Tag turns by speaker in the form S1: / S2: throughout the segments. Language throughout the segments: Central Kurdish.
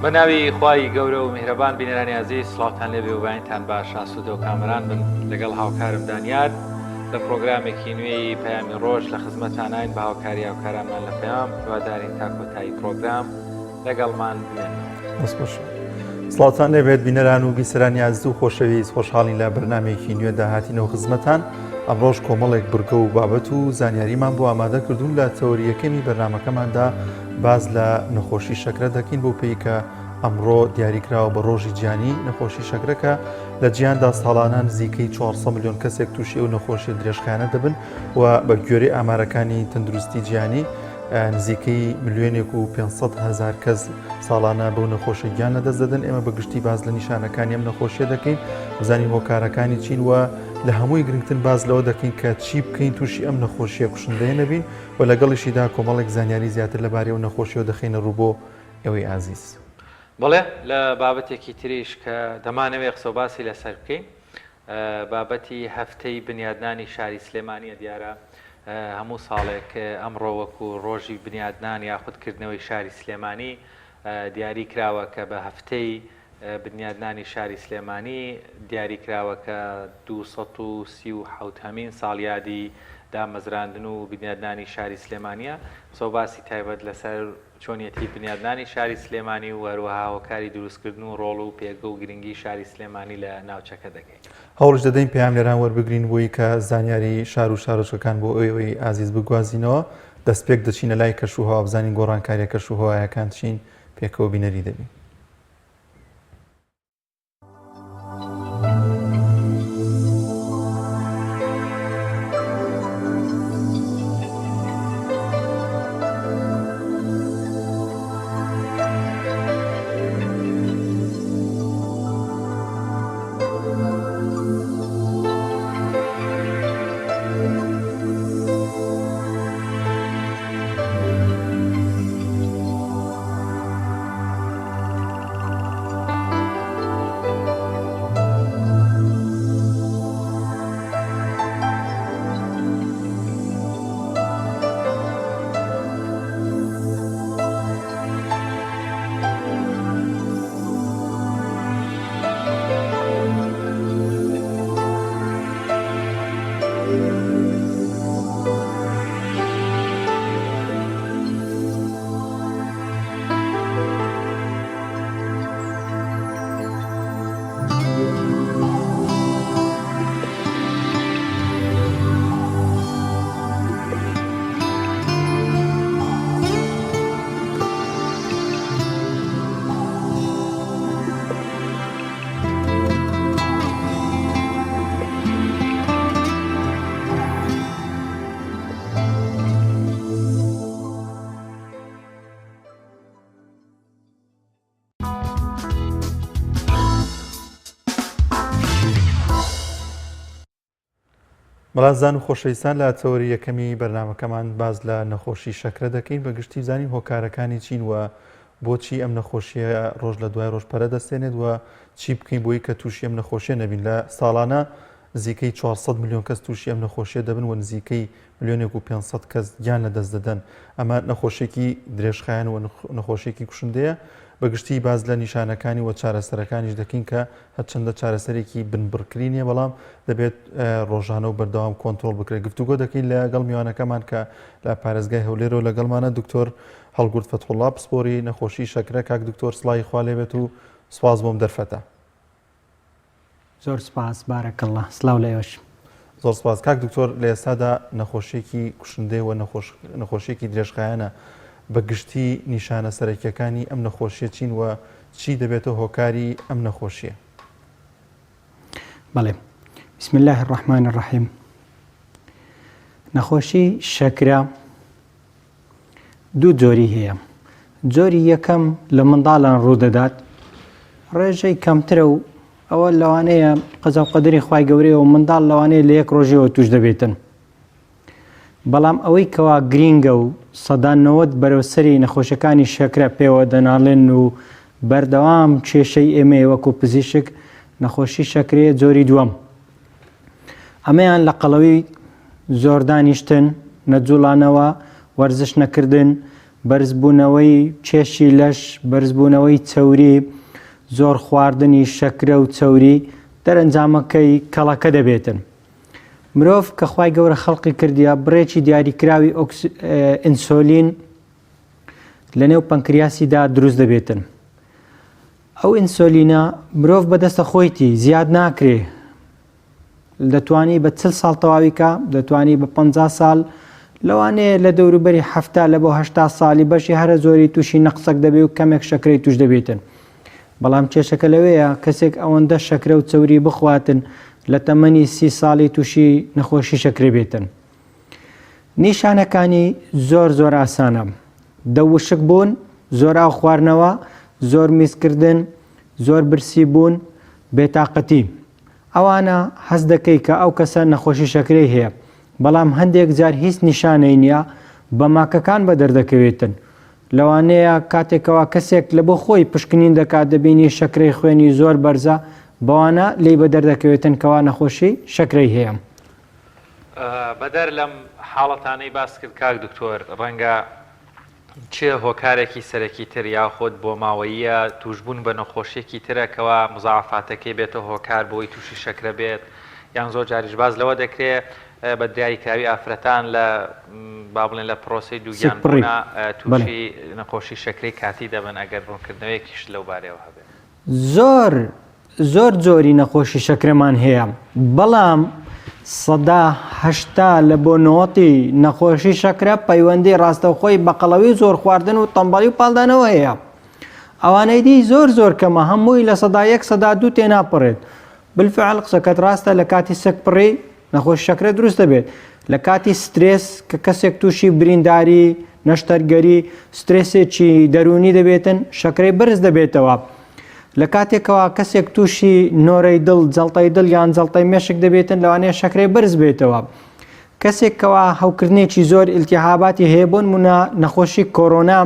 S1: بە ناوی خوای گەورە و میهرەبان بینەرانی ئازیز سڵاوتان لێبێ و بەینتان باش ئاسوودە و کامەران بن لەگەڵ هاوکارم دانیار لە پرۆگرامێکی نوێی پەیامی ڕۆژ لە خزمەتاناین بە هاوکاری هاوکارانمان لە پەیام هیوادارین تا کۆتایی پرۆگرام لەگەڵمان بمێنەوە.
S2: دەستخۆش. سڵاوتان لێبێت بینەران و بیسەرانی ئازیز و خۆشەویست خۆشحاڵین لە بەرنامەیەکی نوێدا هاتینەوە خزمەتان ئەمڕۆژ کۆمەڵێک بڕگە و بابەت و زانیاریمان بۆ ئامادە کردوون لە تەوەری یەکەمی بەرنامەکەماندا باس لە نەخۆشی شەکرە دەکەین بۆ پێی کە ئەمڕۆ دیاریکراوە بە ڕۆژی جیهانی نەخۆشی شەکرەکە لە جیهاندا ساڵانە نزیکەی 400 میلیۆن کەسێک تووشی ئەو نەخۆشیە درێژخایەنە دەبن و بە گوێرەی ئامارەکانی تەندروستی جیهانی نزیکەی ملیۆنێک و 500 هەزار کەس ساڵانە بەو نەخۆشە گیان لەدەست دەدەن ئێمە بە گشتی باس لە نیشانەکانی ئەم نەخۆشیە دەکەین بزانین هۆکارەکانی چین و لە هەمووی گرنگتر باس لەوە دەکەین کە چی بکەین تووشی ئەم نەخۆشیە کوشندەیە نەبین و لەگەڵیشیدا کۆمەڵێک زانیاری زیاتر لەبارەی ئەو نەخۆشیەوە دەخەینە ڕوو بۆ ئێوەی ئازیز.
S1: بەڵێ لە بابەتێکی تریش کە دەمانەوێ قسەو باسی لەسەر بکەین بابەتی هەفتەی بنیادنانی شاری سلێمانیە دیارە هەموو ساڵێک ئەمڕۆ وەکو ڕۆژی بنیادنان یاخود کردنەوەی شاری سلێمانی دیاری کراوە کە بە هەفتەی بنیادنانی شاری سلێمانی دیاری کراوە کە 237 هەمین ساڵیادی دامەزراندن و بنیادنانی شاری سلێمانیە قسە و باسی تایبەت لەسەر چۆنیەتی بنیادنانی شاری سلێمانی و هەروەها هۆکاری دروستکردن و ڕۆڵ و پێگە و گرنگی شاری سلێمانی لە ناوچەکە دەکەین.
S2: هەوڵیش دەدەین پەیامنێران وەربگرین بۆی کە زانیاری شار و شارۆچکەکان بۆ ئێوەی ئازیز بگوازینەوە. دەستپێک دەچینە لای کەشوهەوا بزانین گۆڕانکاریە کەشوهەوایەکان چین، پێکەوە بینەری دەبین. بەڕازان و خۆشەویستان لە تەوەری یەکەمی بەرنمەکەمان باز لە نەخۆشی شەکرە دەکەین بە گشتی زانین هۆکارەکانی چین و بۆچی ئەم نەخۆشیە ڕۆژ لە دوای ڕۆژ پەرە دەستێنێت و چی بکەین بۆی کە تووشی ئەم نەخۆشیە نەبین لە ساڵانە نزیکەی 400 میلیۆن کەس تووشی ئەم نەخۆشیە دەبن و نزیکەی ملیۆنێک و 500 کەس گیان لەدەست دەدەن. ئەمە نەخۆشیەکی درێژخایەن و نەخۆشیەکی کوشندەیە. بە گشتی باس لە نیشانەکانی و چارەسەرەکانیش دەکەین کە هەرچەندە چارەسەرێکی بنبڕکری نییە بەڵام دەبێت ڕۆژانە و بەردەوام کۆنترۆڵ بکرێت. گفتوگۆ دەکەین لەگەڵ میوانەکەمان کە لە پارێزگای هەولێرەوە لەگەڵمانە دکتۆر هەڵگورد فەتحوڵا پسپۆری نەخۆشی شەکرە. کاک دکتۆر سڵاوی خوا لێبێت و سوپاس بۆم دەرفەتە.
S3: زۆر سپاس بارک اللە سلاو لە ئێوەش.
S2: زۆر سپاس کاک دکتۆر لە ئێستادا نەخۆشیەکی کوشندەیە و نەخۆشیەکی درێژخایەنە بە گشتی نیشانە سەرەکیەکانی ئەم نەخۆشیە چین و چی دەبێتە هۆکاری ئەم نەخۆشیە؟
S3: بەڵێ بسم الله الرحمن الرحیم نەخۆشی شەکرە دوو جۆری هەیە جۆری یەکەم لە منداڵان ڕوودەدات ڕێژەی کەمترە و ئەوە لەوانەیە قەزا و قەدەری خوای گەورەیە و منداڵ لەوانەیە لە یەک ڕۆژەوە توش دەبێتن بەڵام ئەوەی کەوا گرینگە و سەدا 90 بەرەو سەری نەخۆشەکانی شەکرە پێوە دەناڵێن و بەردەوام کێشەی ئێمەیە وەکو پزیشک نەخۆشی شەکرەیە جۆری دووەم ئەمەیان لە قەڵەوی زۆر دانیشتن، نەجوڵانەوە، وەرزش نەکردن. بەرزبوونەوەی کێشی لەش، بەرزبوونەوەی چەوری، زۆر خواردنی شەکرە و چەوری، دەرەنجامەکەی کەڵەکە دەبێتن. مرۆڤ کە خوای گەورە خەڵقی کردیە بڕێکی دیاریکراوی ئینسۆلین لەنێو پەنکریاسیدا دروست دەبێتن. ئەو ئینسۆلینە مرۆڤ بەدەستە خۆیتی زیاد ناکرێ دەتوانی بە چل ساڵ تەواوی کا، دەتوانی بە 50 ساڵ، لەوانەیە لە دەوروبەری حەفتا لە بۆ هەشتا ساڵی بەشی هەرە زۆری تووشی نەقسەک دەبێ و کەمێک شەکرەی تووش دەبێتن. بەڵام کێشەکە لەوەیە کەسێک ئەوەندە شەکرە و چەوری بخواتن لە تەمەنی سی ساڵی تووشی نەخۆشی شەکرە بێتن. نیشانەکانی زۆر زۆر ئاسانە. دە وشک بوون، زۆر ئاو خواردنەوە، زۆر میزکردن، زۆر برسی بوون، بێتاقەتی. ئەوانە هەست دەکەی کە ئەو کەسە نەخۆشی شەکرەی هەیە، بەڵام هەندێک جار هیچ نیشانەی نییە، بە ماکەکان بەدەر دەکەوێتن. لەوانەیە کاتێکەوە کەسێک لە بۆ خۆی پشکنین دەکات دەبینی شەکرەی خوێنی زۆر بەرزە، بەوانە لێی بەدەر دەکەوێتن کەوا نەخۆشی شەکرەی هەیە.
S1: بەدەر لەم حاڵەتانەی باست کرد کاک دکتۆر، ڕەنگە چ هۆکارێکی سەرەکی تر یاخود بۆماوەییە توشبوون بە نەخۆشیەکی ترە کەوا مزاعەفاتەکەی بێتە هۆکار بۆی توشی شەکرە بێت یان زۆر جاریش باس لەوە دەکرێ بە دیاریکراوی ئافرەتان لە با بڵێن لە پرۆسەی دووگیان
S3: سکپڕی
S1: بوونا
S3: بەڵێ.
S1: توشی نەخۆشی شەکرەی کاتی دەبن ئەگەر ڕوونکردنەوەیەکیشت لەو بارەیەوە هەبێ.
S3: زۆر زۆر جۆری نەخۆشی شەکرەمان هەیە بەڵام 80% لە بۆ نەوەتی نەخۆشی شەکرە پەیوەندی ڕاستەوخۆی بە قەڵەوی و زۆر خواردن و تەمبەڵی و پاڵدانەوە هەیە ئەوانەی دی زۆر زۆر کەمە هەمووی 1% 2% تێناپەڕێت بالفعل قسەکەت ڕاستە لە کاتی سکپڕی نەخۆشی شەکرە دروست دەبێت لە کاتی سترێس کە کەسێک تووشی برینداری، نەشتەرگەری، سترێسێکی دەروونی دەبێتن شەکرەی بەرز دەبێتەوە. لە کاتێکەوە کەسێک تووشی نۆرەی دڵ، جەڵتەی دڵ یان جەڵتەی مێشک دەبێتن لەوانەیە شەکرەی بەرز بێتەوە. کەسێک کەوا هەوکردنێکی زۆر ئیلتیهاباتی هەیە بۆ نمونە نەخۆشی کۆرۆنا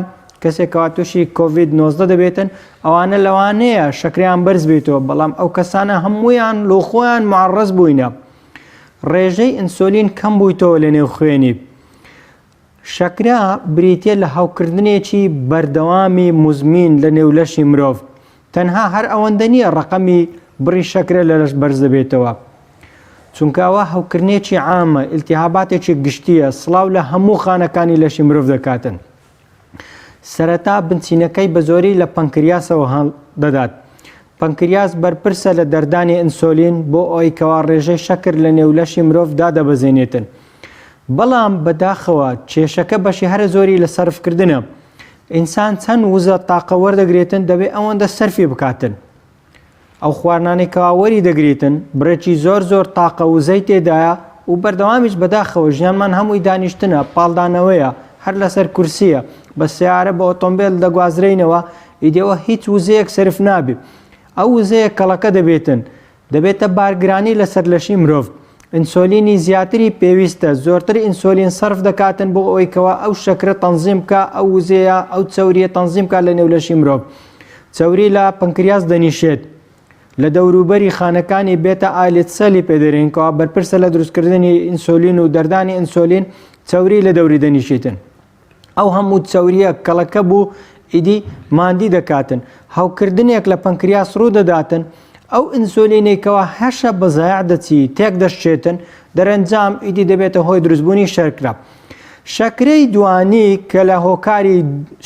S3: کەسێک کەوا تووشی کۆڤید 19 دەبێتن ئەوانە لەوانەیە شەکریان بەرز بێتەوە بەڵام ئەو کەسانە هەمویان لۆ خۆیان معڕز بووینە ڕێژەی ئینسۆلین کەم بوویتەوە لە نێو خوێنی شەکرە بریتە لە هەوکردنێکی بەردەوامی موزمین لە نێو لەشی مرۆڤ تەنها هەر ئەوەندە نییە ڕەقەمی بڕی شەکرە لە لەش بەرز دەبێتەوە چونکە ئەوە هەوکردنێکی عامە ئیلتیهاباتێکی گشتیە سڵاو لە هەموو خانەکانی لەشی مرۆڤ دەکاتن سەرەتا بنچینەکەی بە زۆری لە پەنکریاسەوە هەڵدەدات. پەنکریاس بەرپرسە لە دەردانی ئینسۆلین بۆ ئەوەی کەوا ڕێژەی شەکر لە نێو لەشی مرۆڤ دادەبەزێنێتن. بەڵام بەداخەوە کێشەکە بەشی هەرە زۆری لە سەرفکردنە. ئینسان چەند وزە تاقە وەردەگرێتن دەبێ ئەوەندە سەرفی بکاتن. ئەو خواردنانەی کەوا وەری دەگریتن بڕێکی زۆر زۆر تاقە وزەی تێدایە و بەردەوامیش بەداخەوە ژیانمان هەمووی دانیشتنە پاڵدانەوەیە هەر لەسەر کورسیە بە سیارە بە ئۆتۆمبێل دەگوازرێینەوە ئیدیەوە هیچ وزەیەک سەرف نابێ ئەو وزەیە کەڵەکە دەبێتن دەبێتە بارگرانی لەسەر لەشی مرۆڤ ئینسۆلینی زیاتری پێویستە زۆرتر ئینسۆلین سەرف دەکاتن بۆ ئەوەی کەوا ئەو شەکرە تەنزیم بکا ئەو وزەیە ئەو چەوریە تەنزیم بکات لە نێو لەشی مرۆڤ چەوری لە پەنکریاس دەنیشێت لە دەوروبەری خانەکانی beta islet cell ی پێدەرێن کەوا بەرپرسە لە دروستکردنی ئینسۆلین و دەردانی ئینسۆلین چەوری لە دەوری دەنیشیتن ئەو هەموو چەوریە کەڵەکە بوو ئیدی ماندی دەکاتن هەوکردنێک لە پەنکریاس ڕوو دەداتن ئەو ئینسۆلینەی کەوا هەشە بە زایع دەچی تێک دەشچێتن دەرەنجام ئیدی دەبێتە هۆی دروستبوونی شەکرە شەکرەی دوانی کە لە هۆکاری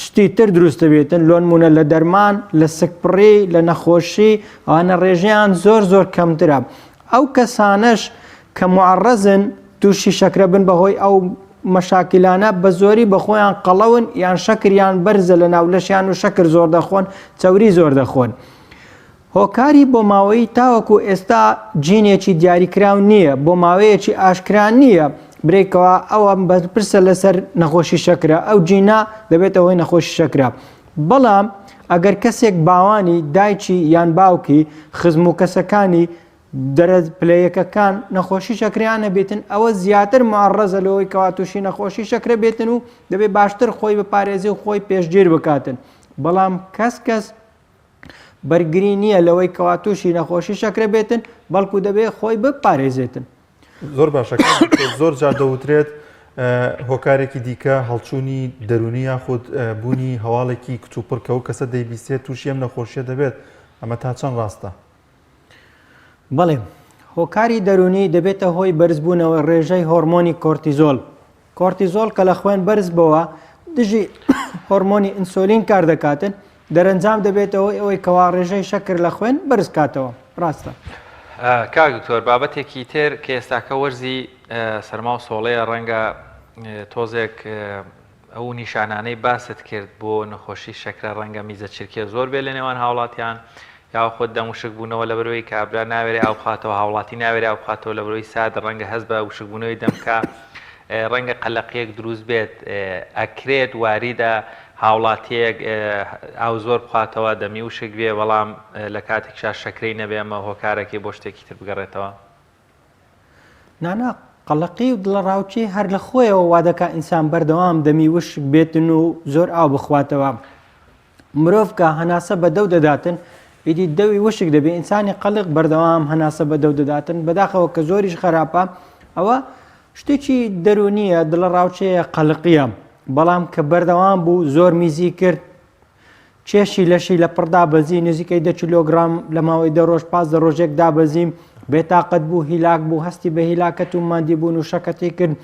S3: شتی تر دروست دەبێتن لۆنمونە لە دەرمان لە سکپڕی لە نەخۆشی ئەوانە ڕێژەیان زۆر زۆر کەمترە ئەو کەسانەش کە موعەڕەزن تووشی شەکرە بن بەهۆی ئەو مەشاکیلانە بە زۆری بە خۆیان قەڵەون یان شەکریان بەرزە لە ناو لەشیان و شەکر زۆر دەخۆن چەوری زۆر دەخۆن. هۆکاری بۆماوەیی تاوەکو ئێستا جینێکی دیاریکراو نییە بۆ ماوەیەکی ئاشکرا نییە برێکەوە ئەوە بەرپرسە لەسەر نەخۆشی شەکرە ئەو جینە دەبێتە هۆی نەخۆشی شەکرە بەڵام ئەگەر کەسێک باوانی دایکی یان باوکی خزم و کەسەکانی دەرەج پلە یەکەکان نەخۆشی شەکرەیان هەبێتن ئەوە زیاتر معڕەزە لەوەی کەوا تووشی نەخۆشی شەکرە بێتن و دەبێت باشتر خۆی بپارێزی و خۆی پێشگیر بکاتن بەڵام کەس کەس بەرگری نییە لەوەی کەوا تووشی نەخۆشی شەکرە بێتن بەڵکو دەبێت خۆی بپارێزێتن.
S2: زۆر باشە زۆر جار دەوترێت. هۆکارێکی دیکە هەڵچوونی دەروونی یاخود بوونی هەواڵێکی کتوپڕ کە ئەو کەسە دەیبیستێت تووشی ئەم نەخۆشیە دەبێت، ئەمە تا چەند ڕاستە؟
S3: بەڵێ، هۆکاری دەروونی دەبێتە هۆی بەرزبوونەوەی ڕێژەی هۆرمۆنی کۆرتیزۆل. کۆرتیزۆل کە لە خوێن بەرز بۆوە دژی هۆرمۆنی ئینسۆلین کار دەکاتن، دەرەنجام دەبێتە هۆی ئەوەی کەوا ڕێژەی شەکر لە خوێن بەرز کاتەوە. ڕاستە.
S1: کاک دکتۆر بابەتێکی تر کە ئێستاکە وەرزی سەرما و سۆڵەیە ڕەنگە تۆزێک ئەو نیشانانەی باست کرد بۆ نەخۆشی شەکرە ڕەنگە میزە چرکێ زۆر بێ لە نێوان هاوڵاتیان یاخود دەم وشک بوونەوە لەبەرەوەی کابرا ناوێرێ ئاو بخاتەوە هاوڵاتی ناوێرێ ئاو بخاتەوە لەبەرەوەی سارد ڕەنگە هەست بە وشکبوونەوەی دەم بکا ڕەنگە قەلەقیەک دروست بێت ئەکرێت واریدە هاوڵاتیەک ئاو زۆر بخواتەوە دەمی وشک بێ بەڵام لە کاتێکشا شەکرەی نەبێ ئەمە هۆکارەکەی بۆ شتێکی تر بگەڕێتەوە.
S3: نانا قەلەقی و دڵەڕاوکێ هەر لە خۆیەوە وا دەکا ئینسان بەردەوام دەمی وشک بێتن و زۆر ئاو بخواتەوە. مرۆڤ کە هەناسە بە دەو دەداتن ئیدی دەوی وشک دەبێ ئینسانی قەلق بەردەوام هەناسە بە دەو دەداتن بەداخەوە کە زۆریش خراپە ئەوە شتێکی دەرونیە دڵەڕاوکێیە قەلقیە بەڵام کە بەردەوام بوو زۆر میزی کرد کێشی لەشی لە پڕ دابەزی نزیکەی دە کیلۆگرام لە ماوەی دە ڕۆژ 15 ڕۆژێک دابەزی بێتاقەت بوو هیلاک بوو هەستی بە هیلاکەت و مادی بوون و شەکەتی کرد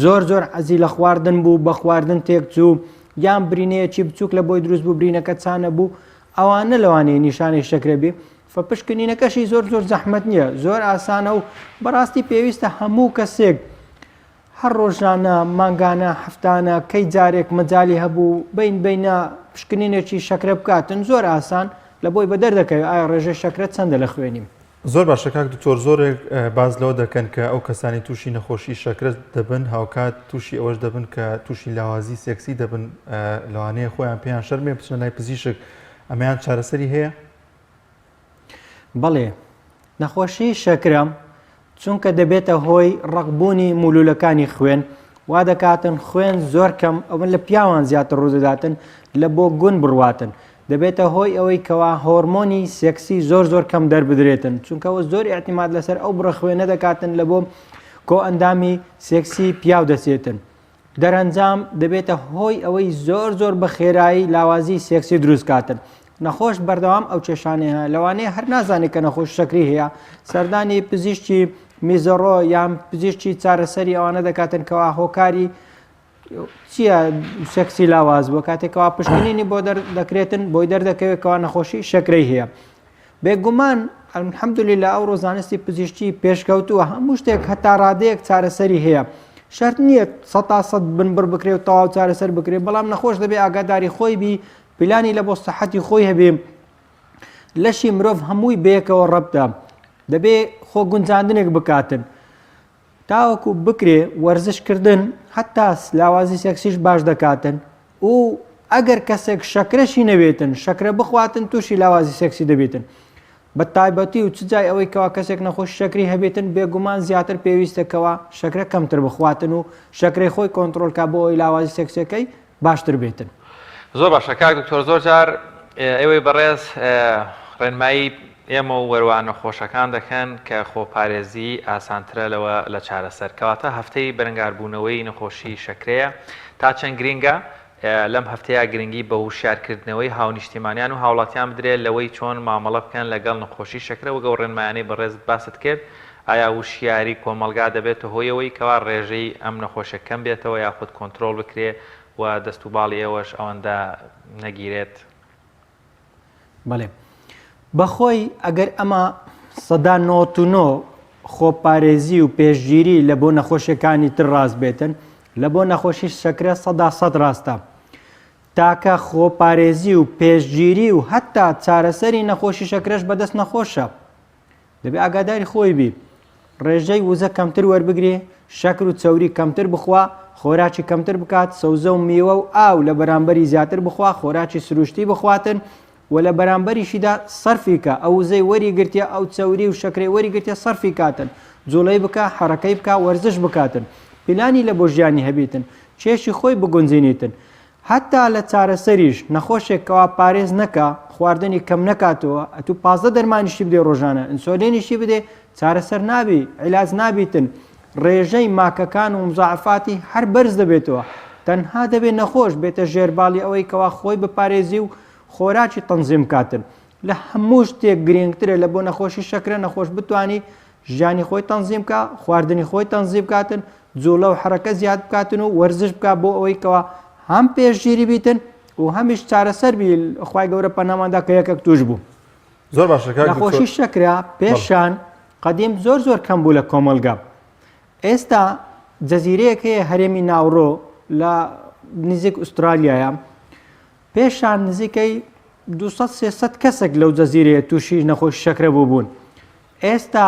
S3: زۆر زۆر حەزی لە خواردن بوو بە خواردن تێکچوو یان برینەیەکی بچووک لە بۆی دروست بوو برینەکە چانە بوو ئەوانە لەوانەیە نیشانەی شەکرە بێ فە پشکنینەکەشی زۆر زۆر زەحمەت نییە زۆر ئاسانە و بەڕاستی پێویستە هەموو کەسێک هەر ڕۆژانە مانگانە هەفتانە کەی جارێک مەجالی هەبوو بین بینە پشکنینێکی شەکرە بکاتن زۆر ئاسان لە بۆی بەدەر دەکەوێت ئایا ڕێژەی شەکرە چەندە لە خوێنیم.
S2: زۆر باشە کاک دکتۆر زۆرێک باس لەوە دەکەن کە ئەو کەسانی تووشی نەخۆشی شەکرە دەبن هاوکات تووشی ئەوەش دەبن کە تووشی لاوازی سێکسی دەبن لەوانەیە خۆیان پێیان شەرمێ بچنە لای پزیشک ئەمەیان چارەسەری هەیە؟
S3: بەڵێ نەخۆشی شەکرە چونکە دەبێتە هۆی ڕەقبوونی مولولەکانی خوێن وا دەکاتن خوێن زۆر کەم ئەوە لە پیاوان زیاتر ڕوودەداتن لە بۆ گون بڕواتن دەبێتە هۆی ئەوەی کەوا هۆرمۆنی سێکسی زۆر زۆر کەم دەربدرێتن چونکە ئەوە زۆر ئیعتیماد لەسەر ئەو بڕە خوێنە دەکاتن لە بۆ کۆئەندامی سێکسی پیاو دەچێتن دەرەنجام دەبێتە هۆی ئەوەی زۆر زۆر بە خێرایی لاوازی سێکسی دروست کاتن نەخۆش بەردەوام ئەو کێشانەیە هەیە لەوانەیە هەر نازانێت کە نەخۆش شەکری هەیە سەردانی پزیشکی میزەڕۆ یان پزیشکی چارەسەری ئەوانە دەکاتن کەوا هۆکاری چییە سێکسی لاواز بووە کاتێکەوە پشکنینی بۆ دەکرێتن بۆی دەردەکەوێت کەوا نەخۆشی شەکرەی هەیە بێگومان الحمدلله ئەوڕۆ زانستی پزیشکی پێشکەوتووە هەموو شتێک هەتا ڕادەیەک چارەسەری هەیە شەرت نییە سە تا سەد بنبڕ بکرێ و تەواو چارەسەر بکرێ بەڵام نەخۆش دەبێ ئاگاداری خۆی بی پلانی لە بۆ سەحەتی خۆی هەبێ لەشی مرۆڤ هەمووی بەیەکەوە ڕەبتە دەبێ خۆ گونجاندنێک بکاتن تاوەکو بکرێ وەرزش کردن هەتا لاوازی سێکسیش باش دەکاتن و ئەگەر کەسێک شەکرەشی نەبێتن شەکرە بخواتن تووشی لاوازی سێکسی دەبێتن بە تایبەتی و چ جای ئەوەی کەوا کەسێک نەخۆش شەکری هەبێتن بێگومان زیاتر پێویستە کەوا شەکرە کەمتر بخواتن و شەکرەی خۆی کۆنترۆل کا بۆ ئەوەی لاوازی سێکسیەکەی باشتر بێتن.
S1: زۆر باشە کاک دکتۆر زۆر جار ئێوەی بەڕێز ڕێنمایی ئێمە و وەروا نەخۆشەکان دەکەن کە خۆپارێزی ئاسانترە لەوە لە چارەسەر کەواتە هەفتەی بەرەنگاربوونەوەی نەخۆشی شەکرەیە تا چەند گرینگە لەم هەفتەیە گرنگی بە وشیارکردنەوەی هاونیشتیمانیان و هاوڵاتیان بدرێت لەوەی چۆن مامەڵە بکەن لەگەڵ نەخۆشی شەکرە وەک ئەو ڕێنمایانەی بەڕێزت باست کرد ئایا وشیاری کۆمەڵگا دەبێتە هۆی ئەوەی کەوا ڕێژەی ئەم نەخۆشیە کەم بێتەوە یاخود کۆنترۆڵ بکرێ و دەست و باڵی ئێوەش ئەوەندە نەگیرێت؟
S3: بەڵێ بەخۆی ئەگەر ئەمە سەدا 99 خۆپارێزی و پێشگیری لە بۆ نەخۆشیەکانی تر ڕاست بێتن لە بۆ نەخۆشی شەکرە سەدا سەد ڕاستە تاکە خۆپارێزی و پێشگیری و هەتا چارەسەری نەخۆشی شەکرەش بەدەست نەخۆشە دەبێ ئاگاداری خۆی بی ڕێژەی وزە کەمتر وەربگرێ شەکر و چەوری کەمتر بخوا خۆراکی کەمتر بکات سەوزە و میوە و ئاو لە بەرامبەری زیاتر بخوا خۆراکی سروشتی بخواتن و لە بەرامبەریشیدا سەرفی کە ئەو وزەی وەری گرتیە ئەو چەوری و شەکرەی وەری گرتیە سەرفی کاتن جوڵەی بکە حەرەکەی بکە وەرزش بکاتن پلانی لە بۆ ژیانی هەبیتن کێشی خۆی بگونجینیتن هەتا لە چارەسەریش نەخۆشێک کەوا پارێز نەکا خواردنی کەم نەکاتەوە ئەتوو 15 دەرمانیشی بدێ ڕۆژانە ئینسۆلینیشی بدێ چارەسەر نابی عیلاج نابیتن. ڕێژەی ماکەکان و مزاعفاتی هەر بەرز دەبێتەوە. تەنها دەبێ نەخۆش بێتە ژێر باڵی ئەوەی کەوا خۆی بپارێزی و خۆراکی تەنزیم بکاتن. لە هەموو شتێک گرینگترە لە بۆ نەخۆشی شەکرە نەخۆش بتوانی ژیانی خۆی تەنزیم بکا، خواردنی خۆی تەنزیم بکاتن، جوڵە و حەرەکە زیاد بکاتن و وەرزش بکا بۆ ئەوەی کەوا هەم پێشگیری بیتن و هەمیش چارەسەر بی خوای گەورە پەنامان دا کە یەکێک توش بوو.
S2: زۆر باشە کاک دکتۆر.
S3: نەخۆشی شەکرە پێشان قەدیم زۆر زۆر کەم بوو لە کۆمەڵگا ئێستا جەزیرەیەک هەیە هەرێمی ناوڕۆ لە نزیک ئوسترالیایە پێشان نزیکەی 200 300 کەسێک لەو جەزیرەیە تووشی نەخۆشی شەکرە بووبوون ئێستا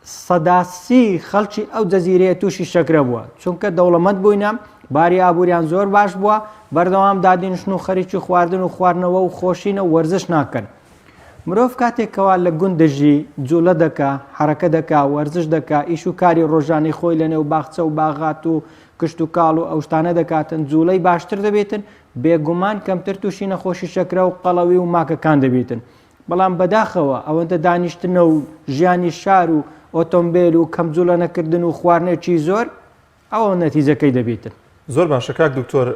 S3: 30% خەڵکی ئەو جەزیرەیە تووشی شەکرە بووە چونکە دەوڵەمەند بووینە باری ئابووریان زۆر باش بووە بەردەوام دادینشن و خەریکی خواردن و خواردنەوە و خۆشینە و وەرزش ناکەن مرۆڤ کاتێک کەوا لە گوند دەژی، جووڵە دەکا، حەرەکە دەکا، وەرزش دەکا، ئیش و کاری ڕۆژانەی خۆی لە نێو باخچە و باغات و کشت و کاڵ و ئەو شتانە دەکاتن، جووڵەی باشتر دەبێتن، بێگومان کەمتر تووشی نەخۆشی شەکرە و قەڵەوی و ماکەکان دەبیتن. بەڵام بەداخەوە ئەوەندە دانیشتنە و ژیانی شار و ئۆتۆمبێل و کەم جووڵە نەکردن و خواردنێکی زۆر، ئەوە نەتیجەکەی دەبیتن.
S2: زۆر باشە کاک دکتۆر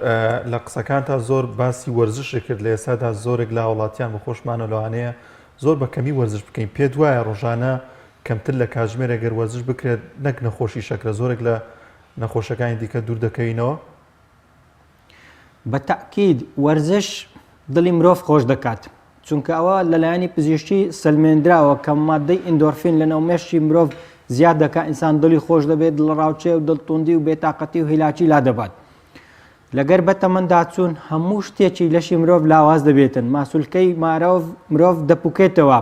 S2: لە قسەکانتا زۆر باسی وەرزشت کرد لە ئێستادا زۆرێک لە هاوڵاتیان بە خۆشمانەوە لەوانەیە زۆر بە کەمی وەرزش بکەین پێت وایە ڕۆژانە کەمتر لە کاتژمێرێک گەر وەرزش بکرێت نەک نەخۆشی شەکرە زۆرێک لە نەخۆشەکانی دیکە دوور دەکەوینەوە؟
S3: بە تەئکید وەرزش دڵی مرۆڤ خۆش دەکات چونکە ئەوە لەلایەنی پزیشکی سەلمێندراوە کە ماددەی ئیندۆرفین لەناو مێشکی مرۆڤ زیاد دەکات ئینسان دڵی خۆش دەبێت دڵەڕاوکێ و دڵتوندی و بێتاقەتی و هیلاکی لادەبات لەگەر بەتەمەنداچوون هەموو شتێکی لەشی مرۆڤ لاواز دەبێتن ماسولکەی مارۆڤ مرۆڤ دەپوکێتەوە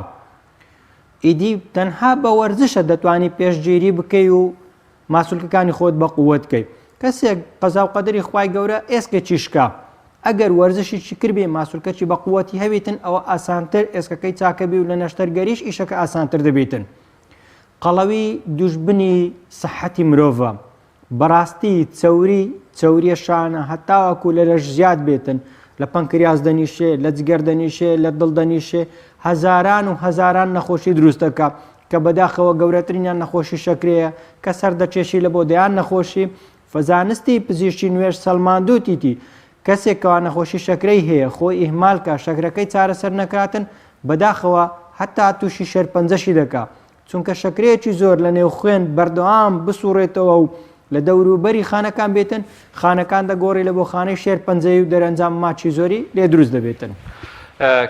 S3: ئیدی تەنها بە وەرزشە دەتوانی پێشگیری بکەی و ماسولکەکانی خۆت بە قوت کەی کەسێک قەزا و قەدەری خوای گەورە ئێسکێکی شکا ئەگەر وەرزشیکی کردبێ ماسولکەکی بە قوتی هەبیتن ئەوە ئاسانتر ئێسکەکەی چاکەبی و لە نەشتەرگەریش ئیشەکە ئاسانتر دەبیتن قەڵەوی دوژبنی سەحەتی مرۆڤە بەڕاستی چەوری چەوریە شانە هەتاوەکو لە لەش زیاد بێتن لە پەنکریاس دەنیشێ لە جگەر دەنیشێ لە دڵ دەنیشێ هەزاران و هەزاران نەخۆشی دروست دەکا کە بەداخەوە گەورەترینیان نەخۆشی شەکرەیە کە سەردەکێشی لە بۆ دەیان نەخۆشی فزانستی پزیشکی نوێش سەلماندوتیتی کەسێک کەوا نەخۆشی شەکرەی هەیە خۆی ئیهمال کا شەکرەکەی چارەسەر نەکاتن بەداخەوە هەتا توشی شێرپەنجەشی دەکا چونکە شەکرەیەکی زۆر لە نێو خوێن بەردەوام بسوڕێتەوە و لە دەوروبەری خانەکان بێتن خانەکان دەگۆڕی لە بۆ خانەی شێرپەنجەیی و دەرەنجام ماچی زۆری لێ دروست دەبێتن.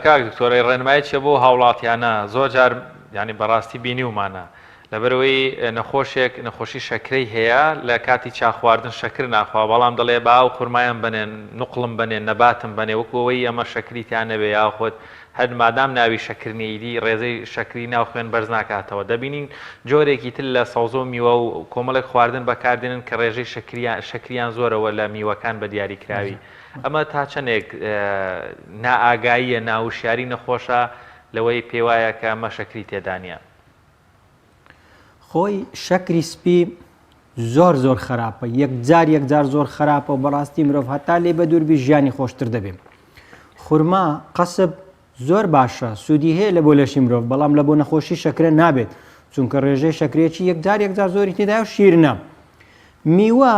S1: کاک دکتۆر ئەی ڕێنمایی چیە بۆ هاوڵاتیانە زۆر جار یانی بەڕاستی بینیومانە لەبەرئەوەی نەخۆشێک نەخۆشی شەکرەی هەیە لە کاتی چا خواردن شەکر ناخوا بەڵام دەڵێ با ئەو خورمایەم بەنێن نوقڵم بەنێن نەباتم بەنێ وەکو ئەوەی ئەمە شەکری تیا نەبێ یاخود هەر مادام ناوی شەکر نیە ئیدی ڕێژەی شەکری ناو خوێن بەرز ناکاتەوە دەبینین جۆرێکی تر لە سەوزە و میوە و کۆمەڵێک خواردن بەکاردێنن کە ڕێژەی شەکریان شەکریان زۆرەوە لە میوەکان بە دیاری کراوی ئەمە تا چەندێک نائاگاییە ناوشیاری نەخۆشە لەوەی پێوایە کە ئەمە شەکری تێدا نیە.
S3: خۆی شەکری سپی زۆر زۆر خراپە یەکجار یەکجار زۆر خراپە و بەڕاستی مرۆڤ هەتا لێ بە دووربی ژیانی خۆشتر دەبێ خورما قەسب زۆر باشە سوودی هەیە لە بۆ لەشی مرۆڤ بەڵام لە بۆ نەخۆشی شەکرە نابێت چونکە ڕێژەی شەکرێکی یەکجار یەکجار زۆری تێدایە و شیرنە میوە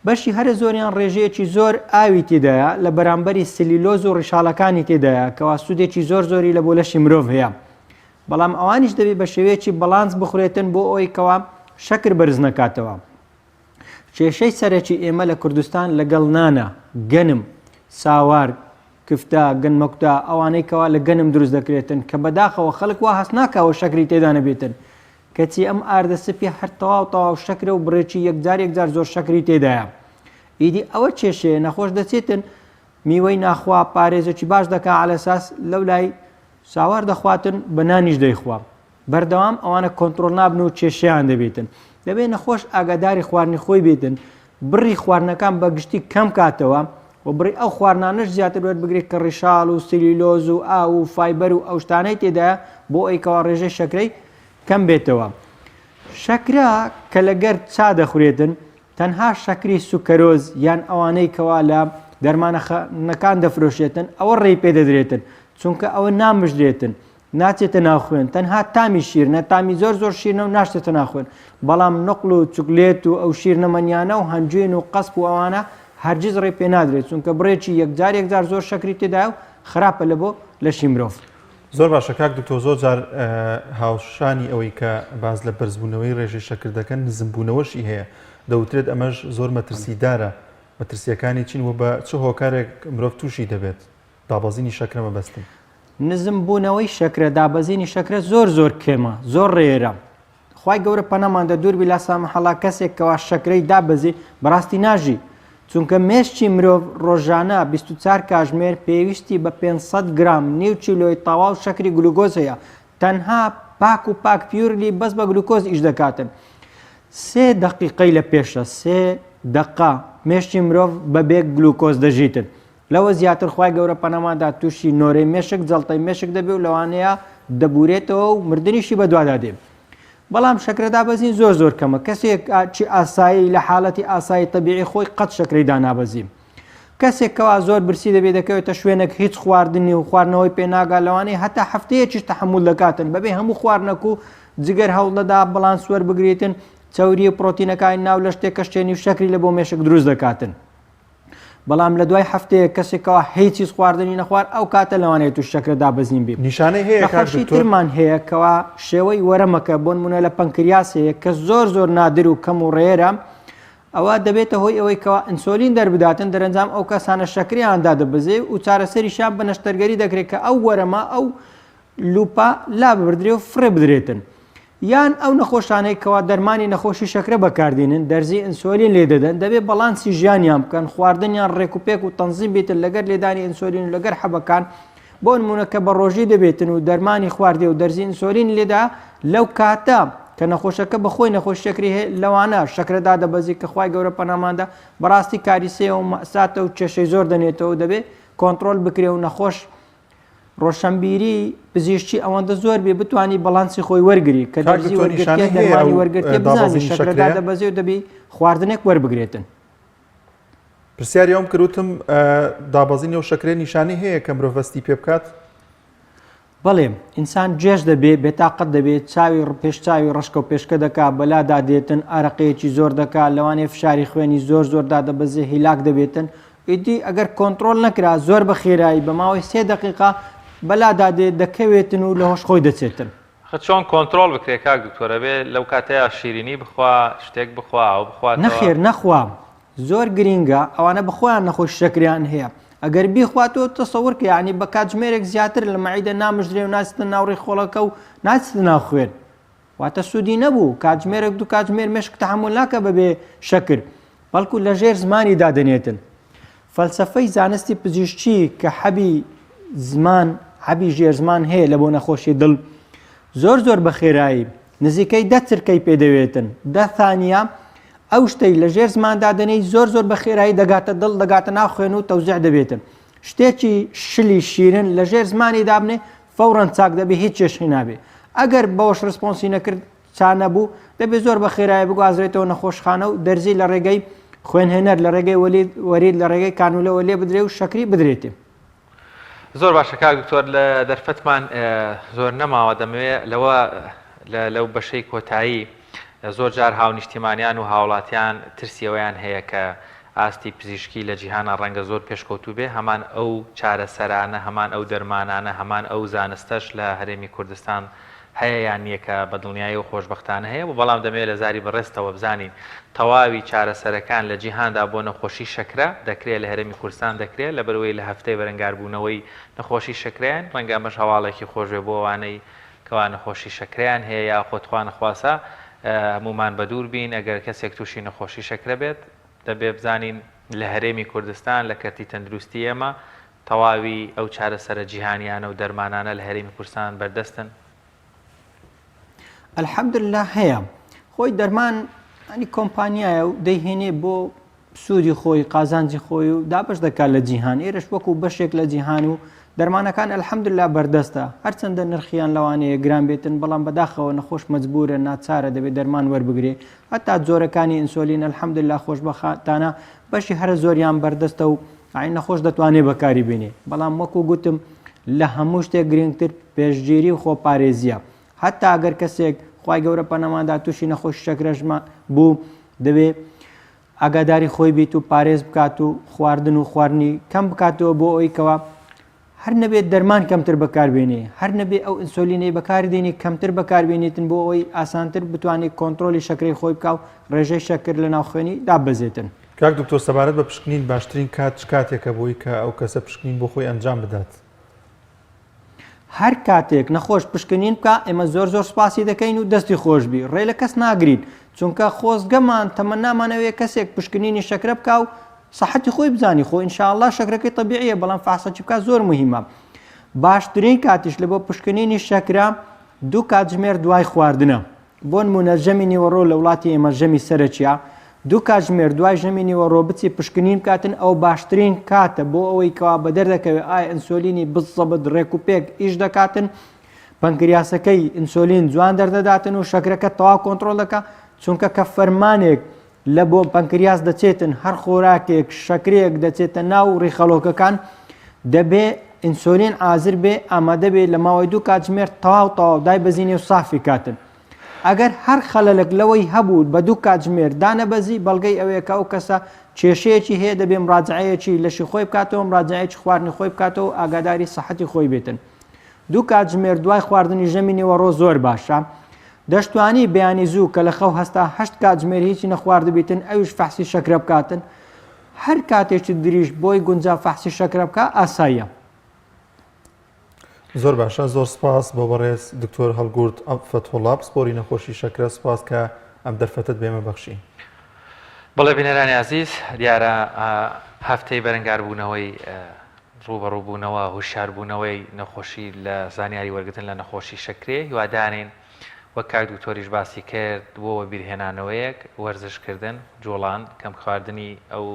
S3: بەشی هەرە زۆریان ڕێژەیەکی زۆر ئاوی تێدایە لە بەرامبەری سلیلۆز و ڕیشاڵەکانی تێدایە کەوا سوودێکی زۆر زۆری لە بۆ لەشی مرۆڤ هەیە بەڵام ئەوانیش دەبێت بە شێوەیەکی بەڵانس بخورێتن بۆ ئەوەی کەوا شەکر بەرز نەکاتەوە. کێشەی سەرەکی ئێمە لە کوردستان لەگەڵ نانە، گەنم، ساوار، کفتە، گەنمەکوتا، ئەوانەی کەوا لە گەنم دروست دەکرێتن کە بەداخەوە خەڵک وا هەست ناکا و شەکری تێدا نەبێتن کەچی ئەم ئاردە سپیە هەر تەواو تەواو شەکرە و بڕێکی یەکجار یەکجار زۆر شەکری تێدایە ئیدی ئەوە کێشەیە نەخۆش دەچێتن میوەی ناخوا پارێزێکی باش دەکا عەلەساس لەولای ساوار دەخواتن بە نانیش دەیخوا بەردەوام ئەوانە کۆنترۆڵ نابن و کێشەیان دەبێتن دەبێت نەخۆش ئاگاداری خواردنی خۆی بێتن بڕی خواردنەکان بە گشتی کەم کاتەوە و بڕی ئەو خواردنانەش زیاتر وەربگرێت کە ڕیشاڵ و سلیلۆز و ئاو و فایبەر و ئەو شتانەی تێدایە بۆ ئەوەی کەوا ڕێژەی شەکرەی کەم بێتەوە شەکرە کە لەگەر چا دەخورێتن تەنها شەکری سوکەرۆز یان ئەوانەی کەوا لە دەرمانەخانەکان دەفرۆشێتن ئەوە ڕێی پێدەدرێتن چونکە ئەوە نامژرێتن. ناچێتە ناو خوێن تەنها تامی شیرنە تامی زۆر زۆر شیرنە و ناشتێتە ناو خوێن بەڵام نقل و چوکلێت و ئەو شیرنەمەنیانە و هەنجوین و قەسپ و ئەوانە هەرگیز ڕێ پێ نادرێت چونکە بڕێکی یەکجار یەکجار زۆر شەکری تێدایە و خراپە لە بۆ لەشی مرۆڤ.
S2: زۆر باشە کاک دکتۆر زۆر جار هاوشانی ئەوەی کە باس لە بەرزبوونەوەی ڕێژەی شەکر دەکەن نزمبوونەوەشی هەیە دەوترێت ئەمەش زۆر مەترسیدارە مەترسیەکانی چین و بە چ هۆکارێک مرۆڤ تووشی دەبێت دابەزینی شەکرە مەبەستم.
S3: نزم بوونەوەی شەکرە دابەزینی شەکرە زۆر زۆر کێمە زۆر rare ە خوای گەورە پەنامان دە دوور بی لا سامح اللە کەسێک کەوا شەکرەی دابەزی بەڕاستی ناژی چونکە مێشکی مرۆڤ ڕۆژانە 24 کاژمێر پێویستی بە 500 گرام نیو کیلۆی تەواو شەکری گلوگۆز هەیە تەنها پاک و پاک purely بەس بە گلوکۆز ئیش دەکاتن سێ دەقیقەی لە پێشە سێ دقە مێشکی مرۆڤ بەبێ گلوکۆز دەژیتن لەوە زیاتر خوای گەورە پەنامان دا توشی نۆرەی مێشک جەڵتەی مێشک دەبێ و لەوانەیە دەبورێتەوە و مردنیشی بەدوادا دێ بەڵام شەکرە دابەزین زۆر زۆر کەمە کەسێک چی ئاسایی لە حاڵەتی ئاسایی تەبیعی خۆی قەت شەکرەی دانابەزی کەسێک کەوا زۆر برسی دەبێ دەکەوێتە شوێنێک هیچ خواردنی و خواردنەوەی پێ ناگا لەوانەیە هەتا هەفتەیەکیش تەحمل دەکاتن بەبێ هەموو خواردنەک و جگەر هەوڵدەدا بەڵانس وەربگریتن چەوری و پرۆتینەکانی ناو لەش تێکەشتێنی و شەکری لە بۆ مێشک دروست دەکاتن. بەڵام لە دوای هەفتەیەک کەسێک کەوا هیچ چیز خواردنی نەخوارد ئەو کاتە لەوانەیە توش شەکرە دابەزین بی.
S2: نیشانەی هەیە کاک
S3: نەخۆشی
S2: دکتۆر؟
S3: ترمان هەیە کەوا شێوەی وەرەمەکە بۆ نمونە لە پەنکریاس هەیە کە زۆر زۆر نادر و کەم و rare ە ئەوە دەبێتە هۆی ئەوەی کەوا ئینسۆلین دەربداتن دەرەنجام ئەو کەسانە شەکریان دادەبەزێ و چارەسەریشیان بە نەشتەرگەری دەکرێت کە ئەو وەرەمە ئەو لوپە لاببردرێ و فڕێ بدرێتن. یان ئەو نەخۆشانەی کەوا دەرمانی نەخۆشی شەکرە بەکاردێنن دەرزی ئینسۆلین لێ دەدەن دەبێ بەڵانسی ژیانیان بکەن خواردنیان ڕێک و پێک و تەنزیم بیتن لەگەر لێدانی ئینسۆلین و لەگەر حەبەکان بۆ نمونە کە بە ڕۆژی دەبێتن و دەرمانی خواردێ و دەرزی ئینسۆلین لێدا لەو کاتە کە نەخۆشەکە بەخۆی نەخۆش شەکری هەیە لەوانە شەکرە دادەبەزی کە خوای گەورە پەناماندا بەڕاستی کاریسەیە و مەساتە و کێشەی زۆر دەنێتەوە دەبێ کۆنتڕۆل بکرێ و نەخۆش ڕۆشەنبیری پزیشکی ئەوەندە زۆر بێ بتانی بەڵانسی خۆی وەرگری کە دەرزی وەرگرتێ دەرمانی وەرگرتێ بزانی شەکرە دادەبەزێ و دەبی خواردنێک وەربگرێتن.
S2: پرسیاری ئەوم کرد وتم دابەزینی ئەو شەکرەیە نیشانەی هەیە کە مرۆڤ هەستی پێ بکات؟
S3: بەڵێ ئینسان گێژ دەبێ بێتاقەت دەبێ چاوی پێش چاوی ڕەشکە و پێشکە دەکا بەلادا دێتن ئارەقەیەکی زۆر دەکا لەوانەیە فشاری خوێنی زۆر زۆر دادەبەزێ هیلاک دەبێتن ئیدی ئەگەر کۆنتڕۆڵ نەکرا زۆر بە خێرایی بە ماوەی سێ دەقیقە بەلادا دێ دەکەوێتن و لە هۆش خۆی دەچێتن.
S1: ئەخە چۆن کۆنتڕۆڵ بکرێ کاک دکتۆر ئەبێ لەو کاتەیا شیرینی بخوا شتێک بخوا ئاو بخواتەوە؟
S3: نەخێر نەخوا زۆر گرینگە ئەوانە بەخۆیان نەخۆشی شەکریان هەیە ئەگەر بیخوا تۆ تەسەور کە یانی بە کاتژمێرێک زیاتر لە مەعیدە نامژرێ و ناچتە ناو ڕیخۆڵەکە و ناچتە ناو خوێن واتە سوودی نەبوو کاتژمێرێک دوو کاتژمێر مێشک تەحەمول ناکە بەبێ شەکر بەڵکو لە ژێر زمانی دادەنێتن فەلسەفەی زانستی پزیشکی کە حەبی زمان حەبی ژێر زمان هەیە لە بۆ نەخۆشی دڵ زۆر زۆر بە خێرایی نزیکەی دە چرکەی پێدەوێتن دە ثانیە ئەو شتەی لە ژێر زمان دادەنێی زۆر زۆر بە خێرایی دەگاتە دڵ دەگاتە ناو خوێن و تەوزیع دەبێتن شتێکی شلی شیرن لە ژێر زمانی دابنێ فەوڕەن چاک دەبێ هیچ کێشەی نابێ ئەگەر بەوەش response ی نەکرد چا نەبوو دەبێ زۆر بە خێرایی بگوازرێتەوە نەخۆشخانە و دەرزی لە ڕێگەی خوێنهێنەر لە ڕێگەی وەلید وەرید لە ڕێگەی کانولەوە لێ بدرێ و شەکری بدرێتێ.
S1: زۆر باشە کاک دکتۆر لە دەرفەتمان زۆر نەماوە دەمەوێ لەوە لەو بەشەی کۆتایی زۆر جار هاونیشتیمانیان و هاوڵاتیان ترسی ئەوەیان هەیە کە ئاستی پزیشکی لە جیهانا ڕەنگە زۆر پێشکەوتوو بێ، هەمان ئەو چارەسەرانە، هەمان ئەو دەرمانانە، هەمان ئەو زانستەش لە هەرێمی کوردستان هەیە یان نییە کە بە دڵنیایەوە خۆشبەختانە هەیە و بەڵام دەمەوێ لە زاری بەڕێزتەوە بزانین تەواوی چارەسەرەکان لە جیهاندا بۆ نەخۆشی شەکرە دەکرێ لە هەرێمی کوردستان دەکرێ لەبەرئەوەی لە هەفتەی بەرەنگاربوونەوەی نەخۆشی شەکرەیان ڕەنگە ئەمەش هەواڵێکی خۆش بێ بۆ ئەوانەی کەوا نەخۆشی شەکرەیان هەیە یاخۆ تخوا نەخواسە هەموومان بەدوور بین ئەگەر کەسێک تووشی نەخۆشی شەکرە بێت دەبێ بزانین لە هەرێمی کوردستان لە کەرتی تەندروستی ئێمە تەواوی ئەو چارەسەرە جیهانیانە و دەرمانانە لە هەرێمی کوردستان بەردەستن؟
S3: الحمدللە هەیە خۆی دەرمان ینی کۆمپانیایە و دەیهێنێ بۆ سوودی خۆی قازانجی خۆی و دابەش دەکات لە جیهان ئێرەش وەکو بەشێک لە جیهان و دەرمانەکان الحمدللە بەردەستە هەرچەندە نرخیان لەوانەیە گران بێتن بەڵام بەداخەوە نەخۆش مەجبورە ناچارە دەبێت دەرمان وەربگرێ هەتا جۆرەکانی ئینسۆلین الحمدللە خۆشبەختانە بەشی هەرە زۆریان بەردەستە و ئاین نەخۆش دەتوانێت بەکاری بێنێ بەڵام وەکو گوتم لە هەموو شتێک گرنگتر پێشگیری و خۆپارێزییە. هەتا گەر کەسێک خوای گەورە پەنامان دا تووشی نەخۆشی شەکرەش بوو دەبێ ئاگاداری خۆی بیت و پارێز بکات و خواردن و خواردنی کەم بکاتەوە بۆ ئەوی کەوا هەر نەبێت دەرمان کەمتر بەکاربێنێ هەر نەبێ ئەو ئینسۆلینەی بەکاردێنی کەمتر بەکاربێنیتن بۆ ئەوەی ئاسانتر بتوانێت کۆنترۆلی شەکرەی خۆی بکا و ڕێژەی شەکر لە ناو خوێنی داببەزێتن.
S2: کاک دکتۆر سەبارەت بە پشکنین باشترین کات چ کاتێکە بۆی کە ئەو کەسە پشکنین بۆ خۆی ئەنجام بدات؟
S3: هەر کاتێک نەخۆش پشکنین بکا ئێمە زۆر زۆر سوپاسی دەکەین و دەستی خۆش بی ڕێ لە کەس ناگرین چونکە خۆزگەمان تەمەنامان ئەوەیە کەسێک پشکنینی شەکرە بکا و سەحەتی خۆی بزانی خۆ ان شاء اللە شەکرەکەی تەبیعیە بەڵام فحسەکی بکا زۆر مهمە باشترین کاتیش لە بۆ پشکنینی شەکرە دوو کاتژمێر دوای خواردنە بۆ نمونە ژەمی نیوەڕۆ لە وڵاتی ئێمە ژەمی سەرەکیە دوو کاتژمێر دوای ژەمی نیوەڕۆ بچی پشکنین بکاتن ئەو باشترین کاتە بۆ ئەوەی کەوا بەدەر دەکەوێت ئایا ئینسۆلینی بزەبت ڕێک و پێک ئیش دەکاتن پەنکریاسەکەی ئینسۆلین جوان دەردەداتن و شەکرەکە تەواو کۆنترۆڵ دەکا چونکە کە فەرمانێک لە بۆ پەنکریاس دەچێتن هەر خۆراکێک شەکرێک دەچێتە ناو ڕیخەڵۆکەکان دەبێ ئینسۆلین ئازر بێ ئامادە بێ لە ماوەی دوو کاتژمێر تەواو تەواو دای بەزینێ و سافی کاتن ئەگەر هەر خەلەلک لەوەی هەبوو بە دوو کاتژمێر دانەبەزی بەڵگەی ئەوەیە کە ئەو کەسە کێشەیەکی هەیە دەبێ مراجعەیەکی لەشی خۆی بکاتەوە مراجعەیەکی خواردنی خۆی بکاتەوە و ئاگاداری سەحەتی خۆی بێتن دوو کاتژمێر دوای خواردنی ژەمی نیوەڕۆ زۆر باشە دەشتوانی بەیانی زوو کە لە خەو هەستا هەشت کاتژمێر هیچی نەخواردبیتن ئەویش فەحسی شەکرە بکاتن هەر کاتێکی دریش بۆی گونجا فەحسی شەکرە بکا ئاساییە.
S2: زۆر باشە زۆر سپاس بۆ بەڕێز دکتۆر هەڵگورد فەتحوڵا پسپۆری نەخۆشی شەکرە سپاس کە ئەم دەرفەتەت بێمە بەخشی.
S1: بەڵێ بینەرانی ئازیز دیارە هەفتەی بەرەنگاربوونەوەی ڕووبەڕووبوونەوە هوشیاربوونەوەی نەخۆشی لە زانیاری وەرگرتن لە نەخۆشی شەکرەیە هیوادارین وەک کاک دکتۆریش باسی کرد بۆ وەبیرهێنانەوەیەک وەرزش کردن جوڵان کەم خواردنی ئەو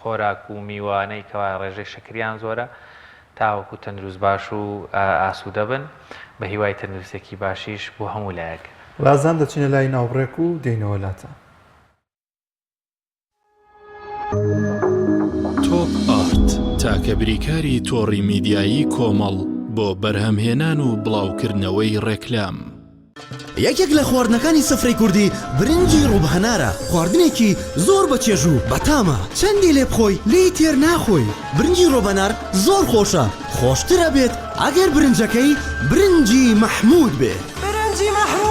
S1: خۆراک و میوانەی کەوا ڕێژەی شەکریان زۆرە تاوەکو تەندروست باش و ئاسوودە بن بە هیوای تەندروستێکی باشیش بۆ هەموو لایەک.
S2: لازان دەچینە لای ناوبڕێک و دێینەوە لاتان.
S4: تۆپ ئارت تاکە بریکاری تۆڕی میدیایی کۆمەڵ بۆ بەرهەمهێنان و بڵاوکردنەوەی ڕێکلام.
S5: یەکێک لە خواردنەکانی سفرەی کوردی برنجی ڕووب هەنارە، خواردنێکی زۆر بە چێژ و بەتامە، چەندی لێ بخۆی لێی تێر ناخۆی، برنجی ڕۆب هەنار زۆر خۆشە، خۆشتر ئەبێت ئەگەر برنجەکەی برنجی مەحموود بێ. برنجی مەحموود.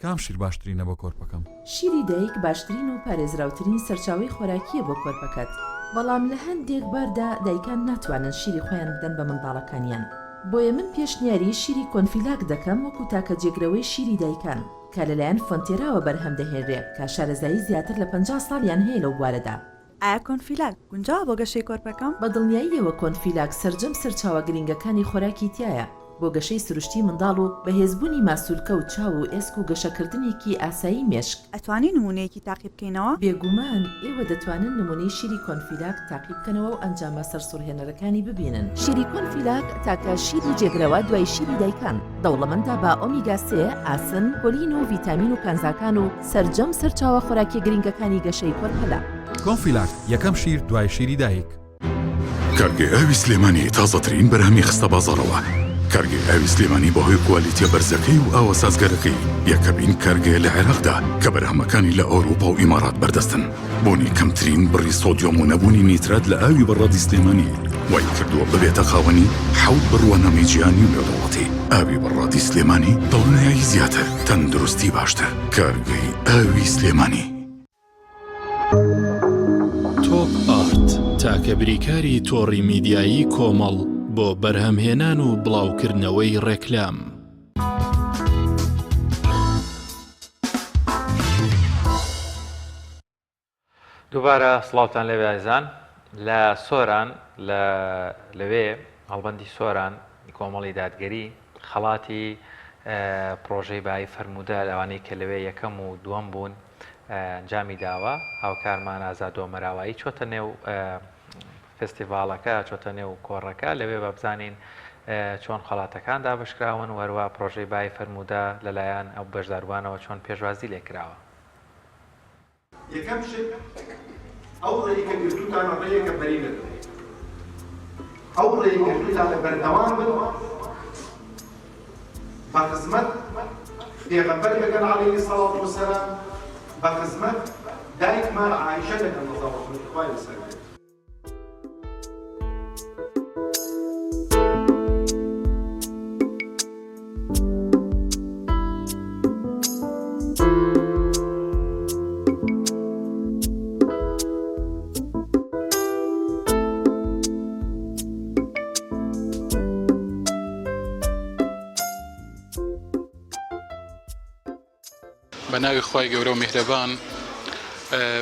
S6: کام شیر باشترینە بۆ کۆرپەکەم؟
S7: شیری دایک باشترین و پارێزراوترین سەرچاوەی خۆراکییە بۆ کۆرپەکەت، بەڵام لە هەندێک باردا دایکان ناتوانن شیری خۆیان بدەن بە منداڵەکانیان، بۆیە من پێشنیاری شیری کۆنفیلاک دەکەم وەکو تاکە جێگرەوەی شیری دایکان کە لەلایەن فۆنتێراوە بەرهەم دەهێنرێ کە شارەزایی زیاتر لە 50 ساڵیان هەیە لەو بوارەدا.
S8: ئایا کۆنفیلاک گونجاوە بۆ گەشەی کۆرپەکەم؟
S7: بە دڵنیاییەوە کۆنفیلاک سەرجەم سەرچاوە گرنگەکانی خۆراکی تیایە بۆ گەشەی سروشتی منداڵ و بەهێزبوونی ماسولکە و چاو و ئێسک و گەشەکردنێکی ئاسایی مێشک.
S8: ئەتوانی نموونەیەکی تاقی بکەینەوە؟
S7: بێگومان ئێوە دەتوانن نموونەی شیری کۆنفیلاک تاقی بکەنەوە و ئەنجامە سەرسوڕهێنەرەکانی ببینن. شیری کۆنفیلاک تاکە شیری جێگرەوە دوای شیری دایکان، دەوڵەمەندە بە ئۆمیگا سێ، ئاسن، کۆلین و ڤیتامین و کانزاکان و سەرجەم سەرچاوە خۆراکیە گرنگەکانی گەشەی کۆرپەلە.
S6: کۆنفیلاک، یەکەم شیر دوای شیری دایک.
S9: کارگەی ئاوی سلێمانی تازەترین بەرهەمی خستە بازاڕەوە. کارگەی ئاوی سلێمانی بەهۆی کوالیتیە بەرزەکەی و ئاوە سازگارەکەی یەکەمین کارگەیە لە عێراقدا کە بەرهەمەکانی لە ئەوروپا و ئیمارات بەردەستن. بوونی کەمترین بڕی سۆدیۆم و نەبوونی نیترات لە ئاوی بەڕادی سلێمانی وای کردووە ببێتە خاوەنی حەوت بڕوانامەی جیهانی و نێودەوڵەتی. ئاوی بەڕادی سلێمانی دڵنیایی زیاتر، تەندروستی باشتر. کارگەی ئاوی سلێمانی.
S4: تۆپ ئارت تاکە بریکاری تۆڕی میدیایی کۆمەڵ بۆ بەرهەمهێنان و بڵاوکردنەوەی ڕێکلام.
S1: دووبارە سڵاوتان لێبێ ئازیزان لە سۆران لە لەوێ هەڵبەندی سۆران کۆمەڵی دادگەری خەڵاتی پرۆژەی بایی فەرموودە لەوانەی کە لەوێ یەکەم و دووەم بوون ئەنجامی داوە هاوکارمان ئازاد ئۆمەراوایی چۆتە نێو فستیڤاڵەکە چۆتە نێو کۆڕەکە لەوێ با بزانین چۆن خەڵاتەکان دابشکراون وەروە پرۆژەی بای فەرموودە لەلایەن ئەو بەشداربووانەوە چۆن پێشوازی لێکراوە.
S10: یەکەم شت. ئەو ڕێی کە گرتووتانە ڕێیەکە پەری نەدەدەیت. ئەو ڕێی گرتووتانە بەردەوام بن بە خزمەت پێغەمبەر دەکەن علیه الصلاة والسلام بە خزمەت دایکمان عائیشە دەکەن ڕەزا و ڕەحمەتی خوای لەسەر بێت.
S11: بە ناوی خوای گەورە و میهرەبان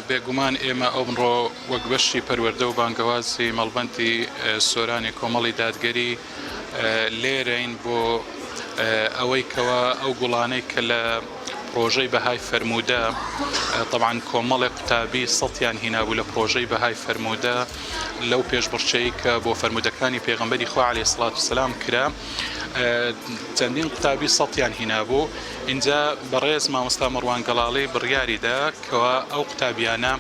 S11: بێگومان ئێمە ئەمڕۆ وەک بەشی پەروەردە و بانگەوازی مەڵبەندی سۆرانی کۆمەڵی دادگەری لێرەین بۆ ئەوەی کەوا ئەو گوڵانەی کە لە پرۆژەی بەهای فەرموودە تەبعەن کۆمەڵێک قوتابی سەتیان هینابوو لە پرۆژەی بەهای فەرموودە لەو پێشبڕکێی کە بۆ فەرموودەکانی پێغەمبەری خوا عەلەیهی سڵات و سەلام کرا چەندین قوتابی سەتیان هینابوو ئینجا بەڕێز مامۆستا مەڕوان گەڵاڵی بڕیاری دا کەوا ئەو قوتابیانە